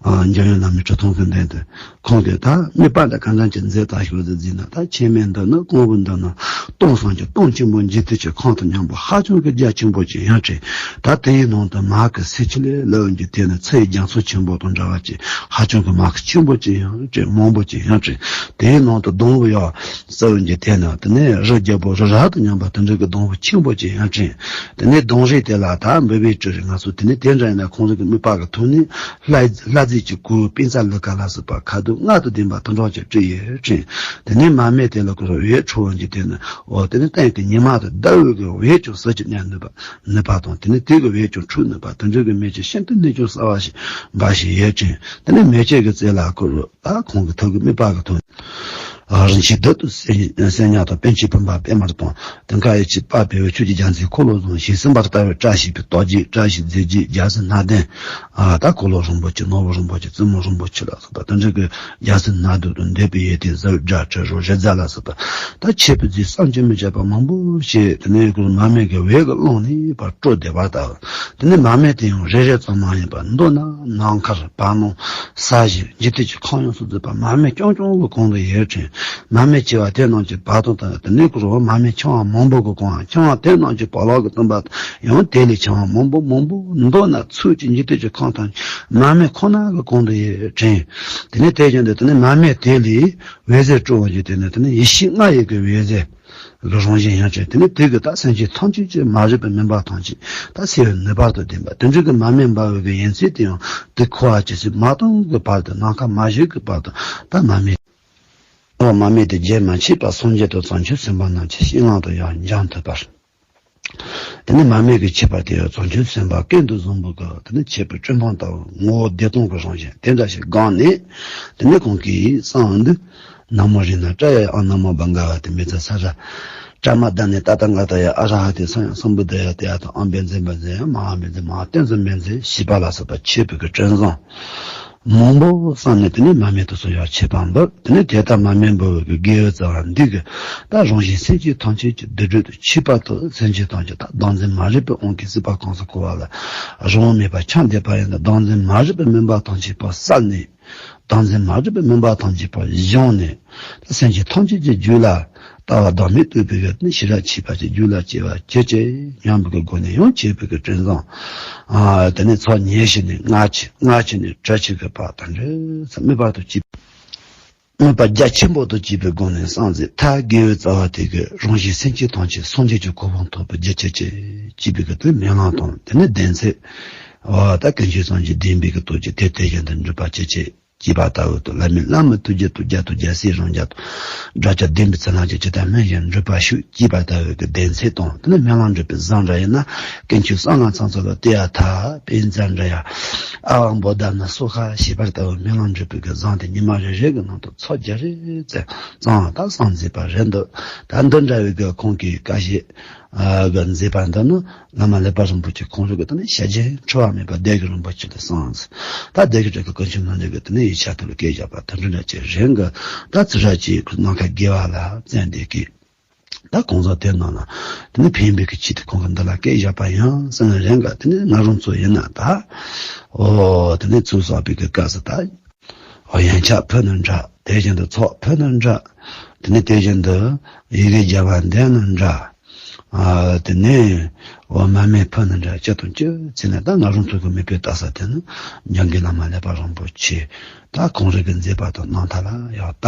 ཨ་འཇམ་དབྱངས་བླ་མའི་ཁྲི་སྟོང་གི་མདུན་དུ་ཁོང་གིས་ད་དམིགས་པ་འདི་གང་འདྲ་ཅིག་མཛད་ད་ཤོག་ཟེར་ཟིན་ན། ད་མཆོད་མེ་འདི་ནི་སྐོང་བུ་འདི་ནི་སྟོང་སངས་རྒྱས་སྟོང་ཆེན་པོ་འཇིག་རྟེན་གྱི་ཁམས་དང་མཉམ་པོ་ཧ་ཅང་གི་རྒྱ་ཆེན་པོ་ཅིག་ཡང་དྲན། ད་དེའི་ནང་དུ་མ་གི་སེར་ཆུ་ལས་ལོན་གྱི་དེ་ནི་ཚེ་ཡི་རྒྱ་མཚོ་ཆེན་པོ་དང་འདྲ་བ་ཅིག་ཧ་ཅང་གི་མ་གི་ཆེན་པོ་ཅིག་ཡང་དྲན། མང་པོ་ཅིག་ཡང་དྲན། དེའི་ནང་དུ་སྡོང་བུ་ཡང་གསལ་བོ་འགྱུར་དེ་ན་དེ་ནས་རི་རྒྱལ་པོ་རི་རབ་དང་མཉམ་པ་དེ་འདྲ་གི་སྡོང་བུ་ཆེན་པོ་ཅིག་ཡང་དྲན། དེ་ནས་སྡོང་རིས་དེ་ལ་ད་འབུལ་བའི་སྤྲུལ་རིགས་ང་ཚོ་དེ་ནས་དེ་འདྲ་ཡིན་ན་ཁོང་ཚོ་གི་དམིགས་པ་གི་ཐོག་ནས་ལྷ་ལྷ་རྫས་ཀྱི་གོས་པིན་ཙ་ལི་ཀ་ལ་སོགས་པ་ཁ་དོག་ལྔ་དང་ལྡན་པ་དེ་འདྲ་ཅིག་སྤྲས་ཡོད་དྲན། དེ་ནས་མར་མེ་དེ་ལ་ཁོ་རང་འོད་འཕྲོ་བོ་འགྱུར་དེ་ནི་འོ་དེ་ནས་སྟེང་གི་ཉི་མ་དང་ཟླ་འོད་ཀྱི་འོད་ཀྱང་ཟིལ་གྱིས་གནོན་ནུས་པ་ནུས་པ་དང་། དེ་ནས་དེ་གི་འོད་ཀྱང་འཕྲོ་ནུས་པ་དེ་འདྲ་གི་མེ་ལྕེ་ཤིན་ཏུ་ནས་ཀྱང་གསལ་བ་ཞིག་འབར་ཞིང་ཡོད་ཅིང་། དེ་ནས་མེ་ལྕེ་གི་རྩེ་ལ་ཁོ་རུ་ད་ཁོང་གི་ཐུགས་ཀྱི་དམིགས་པ་གི་ཐོག་ནས། རིན་ཆེན་རྡུལ་དུ་གསལ་གསལ་ཉག་དང་། པཎ་ཆེན་བུམ་པ་པད་མར་དང་། དུང་དཀར་གཡས་འཁྱིལ་དཔལ་བེའུ་ཆོས་ཀྱི་རྒྱལ་མཚན་འཁོར་ལོ་བཟུང་། ཞལ་གསུམ་པར་ལྟ་བའི་བཀྲ་ཤིས་པའི་རྡོ་རྗེ། བཀྲ་ཤིས་རྫས་བརྒྱད་རྒྱལ་སྲིད་སྣ་བདུན། ཨ་ད་འཁོར་ལོ་རིན་པོ་ཆེ། ནོར་བུ་རིན་པོ་ཆེ། བཙུན་མོ་རིན་པོ་ཆེ་ལ་སོགས་པ་དེ་འདྲ་གི་རྒྱལ་སྲིད་སྣ་བདུན་དང་འདོད་པའི་ཡོན་ཏན་གཟི་འོད་སྒྲ་དྲི་རོ་རེག་རྫས་ལ་སོགས་པ། ད་མཆོད་པའི་རྫས་བསམ་གྱིས་མི་ཁྱབ་པ་མང་པོ་ཞིག་དེ་ནས་ཁོ་མར་མེ་གི་འོད་ཀྱི་ཀློང་ནས་ཕར་སྤྲོ་བསྡད་པ་ལྟ་བུ། དེ་ནས་མར་མེ་དེ་ཡང་རེ་རེ་ཙམ་མ་ཡིན་པར་མདོར་ན་ནམ་མཁར་བར་སྣང་ས་གཞི་འཇིག་རྟེན་གྱི་ཁམས་ཡོངས་སུ་རྫོགས་པ་མར་མེ་རྐྱང་རྐྱང་གིས་གང་དུ་ཡོད་ཅིང་། མར་མེ་མཆེ་བ་དེ་རྣམས་ཀྱིས་བར་དོ་དང་། དེ་ནས་ཁོ་རང་མར་མེ་མཆེ་བ་མང་པོ་གིས་གང་། མཆེ་བ་དེ་རྣམས་ཀྱིས་བག་ལེབ་ཀྱི་བཏུམ་པ་ཡང་དེ་ལས་མཆེ་བ་མང་པོ་མང་པོ་མདོར་ན་ཚོས་ཀྱི་འཇིག་རྟེན་གྱི་ཁམས་ཐམས་ཅད་མར་མེ་ཁོ་ན་གིས་གང་དུ་ཡོད་ཅིང་། དེ་ནས་དེ་བཞིན་དུ་དེ་ནས་མར་མེ་དེ་ལས་འོད་ཟེར་སྤྲོ་བ་ཞིག་དེ་ནས་དེ་ནས་ཡེ་ཤེས་ལྔ་ཡི་གི་འོད་ཟེར་གི་རང་བཞིན་ཡང་ཅིང་། དེ་ནས་དེ་གིས་ད་སེམས་ཅན་ཐམས་ཅད་ཀྱི་མ་རིག་པའི་མུན་པ་ཐམས་ཅད་ད་སེལ་བའི་ནུས་པ་དང་ལྡན་པ། དེ་འདྲ་གི་མར་མེ་འབར་བའི་གི་ཡུན་ཚད་དེ་ཡང་དུས་འཁོར་བ་ཇི་སྲིད་མ་སྟོངས་ཀྱི་བར་དུ། ནམ་མཁའ་མ་བཞུར་གྱི་བར་དུ་ད་མར་མེ། མར་མེ་དེ་རྒྱུན་མ་ཆད་པར་སངས་རྒྱས་དང་བྱང་ཆུབ་སེམས་དཔའ་རྣམས་ཀྱི་ཞལ་སྔ་དུ་ཡང་འབྱོན་ཐུབ་པར། དེ་ནས་མར་མེ་གི་ཁྱད་པར་དེ་ཡང་བྱང་ཆུབ་སེམས་དཔའ་ཀུན་ཏུ་བཟང་པོ་གི་དེ་ནས་ཁྱད་པར་སྤྲིན་ཕུང་ལྟ་བུ་ངོ་བོ་བདེ་སྟོང་གི་རང་བཞིན་དེ་འདྲ་ཞིག་བསྒོམས་ནས། དེ་ནས་ཁོང་གིས་གསུངས་འདུག་ན་མོ་རི་ན་ཏྲ་ཡ་ཨ་ན་མོ་བྷ་ག་བ་ཏེ་མི་ཛ་ས་ར། ཏྲ་མ་ད་ནི་ཏ་ཏ་ག་ཏ་ཡ་ཨ་ར་ཧ་ཏེ་སམ་ཡ་སམ་བུ་དྷ་ཡ་ཏེ་ཡ་ཐ་ཨ་བཛྲ་བཛྲ་ཡ་མ་ཧཱ་བཛྲ་མ་ཧཱ་ཏེ་ཛ་བཛྲ་ཞེས་པ་ལ་སོགས་པ་མཆོད་པའི་གི་སྤྲིན་བཟང་མང་པོ་བསམས་ནས། དེ་ནས་མར་མེ་དེ་ཚོ་ཡང་མཆོད་པ་འབུལ། དེ་ནས་དེ་ལྟར་མར་མེ་འབུལ་བའི་གི་དགེ་བའི་རྩ་བ་འདི་གིས་ད་རང་གཞན་སེམས་ཅན་ཐམས་ཅད་ཀྱི་བདེ་དྲོད་དུ་མཆིས་པ་དང་། སེམས་ཅན་ཐམས་ཅད་ད་བདག་འཛིན་མ་རིག་པའི་དབང་གིས་སྲིད་པ་གང་སར་འཁོར་བ་ལ་རང་དབང་མེད་པར་འཁྱམས་བསྡད་པ་ཡིན་ན། བདག་འཛིན་མ་རིག་པའི་མུན་པ་ཐམས་ཅད་པ་བསལ་ནས། བདག་འཛིན་མ་རིག་པའི་མུན་པ་ཐམས་ཅད་པ་སྦྱངས་ནས། སེམས་ཅན་ཐམས་ཅད་ཀྱི་རྒྱུད་ལ་ལྟ་བ་བདག་མེད་རྟོགས་པའི་ཡུལ་ནི་ཤེས་རབ་མཆིས་པ་ཅན་རྒྱུད་ལ་སྐྱེ་བར་གྱུར་ཅིག་སྙམ་པའི་སྒོ་ནས་ཡང་མཆོད་པའི་གི་སྤྲིན་བཟང་། ཨ་དེ་ནས་ཚོགས་ཉེར་བཞི་ནས་ལྔ་བཅུ། ལྔ་བཅུ་ནས་དྲུག་ཅུ་གི་བར་དང་འདྲ་ས་དམིགས་པ་དང་བཅས། དམིགས་པ་རྒྱ་ཆེན་པོ་དང་བཅས་པའི་སྒོ་ནས་བསམ་གཟིགས། མཐར་དགེ་བའི་རྩ་བ་དེ་གིས་རང་གཞན་སེམས་ཅན་ཐམས་ཅད་སངས་རྒྱས་ཀྱི་གོ་འཕང་ཐོབ་པར་གྱུར་ཅིག་ཅེས་བགྱི་བའི་གི་དུས་སྨོན་ལམ་དང་། དེ་ནས་བདེན་ཚིག་ཨ་ད་ཀུན་མཁྱེན་སངས་རྒྱས་བདེན་པའི་གི་སྟོབས་ཀྱིས་དེ་དེ་བཞིན་དུ་འགྲུབ་པར་གྱུར་ཅིག་ཅེས་པ་ལྟ་བུ་དང་། བླ་མའི་བླ་མའི་ཐུགས་རྗེ་ཐུགས་རྒྱལ་ཐུགས་རྒྱལ་སྲས་རང་རྒྱལ་དང་། དགྲ་བཅོམ་བདེན་པའི་ཚུལ་ལྷག་བཅས། ཇི་ལྟར་སྨིན་བྱེད་འགྲུབ་པར་ཤོག་ཅེས་པ་ལྟ་བུ་གི་བདེན་ཚིག་དང་། དེ་ནས་སྨོན་ལམ་འགྲུབ་པའི་བཟང་འདྲ་ཡིན་ན། ཀུན་མཁྱེན་གསང་སྔགས་ཚོགས་ཚོགས་ལ་བལྟས་ཡ་ཐ་དཔེ་མཚོན་འདྲ་ཡ། ཨ་ཝ་བོ་དྷ་ན་སྭཱ་ཧཱ་ཞེས་པ་ལྟ་བུ་སྨོན་ལམ་འགྲུབ་པའི་གི་བཟང་དེ་ཉི་མ་རེ་རེ་གི་ནང་དུ་ཚོགས་བརྒྱ་རེ་ཙམ་བརྩམས་ད་བསམ་མཛད་པ་རེད་འདུག་ད་འདི་འདྲ་བའི་གི་ཁོང་གི་བཀའ་བཞིན་གི་མཛད་པ་འདི་ནི་བླ་མ་ཀླད་པ་རིན་པོ་ཆེ་ཁོང་རང་གི་དེ་ནི་ཞལ་རྒྱུན་འཆད་པ་མེད་པ་སྡེ་དགེ་རིན་པོ་ཆེ་ལ་གསུངས། ད་སྡེ་དགེ་བཀྲ་ཤིས་ཀུན་ཁྱབ་ནང་ལས་གི་དེ་ནི་ཡིག་ཆ་དེ་ལ་བཀོད་བཞག་པ་དེ་འདྲ་འདྲ་ཅིག་རེད་གི། ད་ཚུར་ར་ཅིག་ནམ་མཁའ་དགེ་བ་ལ་བརྩོན་ཏེ་གི། ད་གང་ཟག་དེ་རྣམས་ལ་དེ་ནི་ཕན་པའི་གི་ཆེད་དུ་ཁོང་གིས་འདི་ལ་བཀོད་བཞག་པ་ཡིན་ཟེར་ནི་རེད་གི། དེ་ནི་ང་རང་ཚོ་ཡིན་ན་ད། ཨོ་དེ་ནི་ཚུར་གསོག་པའི་གི་སྐབས་སུ་ད། ཨོ་ཡོན་ཆབ་ཕུལ་ནི་འདྲ། དེ་བཞིན་དུ་ཚོགས་ཕུལ་ནི་འདྲ། དེ་ནི་དེ་བཞིན་དུ་ཡི་གེ་བརྒྱ་པ་འདོན་ནི་འདྲ། ཨ་དེ་ནས་འོ་མ་སྨན་ཕུལ་ནི་འདྲ་ཅི་དང་ཅི་བྱས་ནས། ད་ང་རང་ཚོ་གི་མིག་དཔེ་ལྟ་ས་དེ་ནི་འཇམ་མགོན་བླ་མ་ཀླད་པ་རིན་པོ་ཆེ། ད་ཁོང་རང་གི་མཛད་པ་དང་རྣམ་ཐར་ལ་ཡང་ལྟ།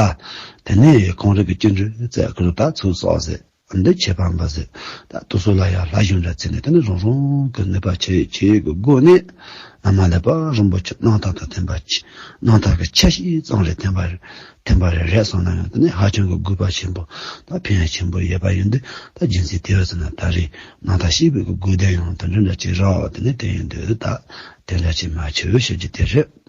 དེ་ནས་ཁོང་རང་གི་ཅི་འདྲ་མཛད་ཁུར་ད་ཚུར་གསོག་ཟེར། འདི་ཁྱད་པར་འབའ་ཟེར། ད་དེ་ཚོ་ལ་ཡང་ལྷ་ཞུགས་འདྲ་བྱས་ནས། དེ་ནི་རང་རང་གི་ནུས་པ་ཆེ་ཆེ་གི་སྒོ་ནས་བླ་མ་ཀླད་པ་རིན་པོ་ཆེ་རྣམ་ཐར་དང་མཐུན་པ་ཆེ། རྣམ་ཐར་གྱི་ཆ་ཤས་ཙམ་རེ་བསྟན་པ་རེ་བསྟན་པ་རེ་རེད་སོང་ན་ཡང་། དེ་ནི་ཧ་ཅང་གི་དགོས་པ་ཆེན་པོ་དང་ཕན་ཡོན་ཆེན་པོ་ཡོད་པ་ཡིན་དུས། ད་རྒྱུ་མཚན་དེ་བས་ཟེར་ན་ད་རེས་རྣམ་ཐར་ཤེས་པའི་གི་དགོས་དོན་ཡང་དེ་འདྲ་འདྲ་ཅིག་རེད། དེ་ནི་དེ་ཡིན་དུས་ད་དེ་འདྲ་ཅིག་མ་བྱེད་ཞུ་རྒྱུ་དེ་རེད།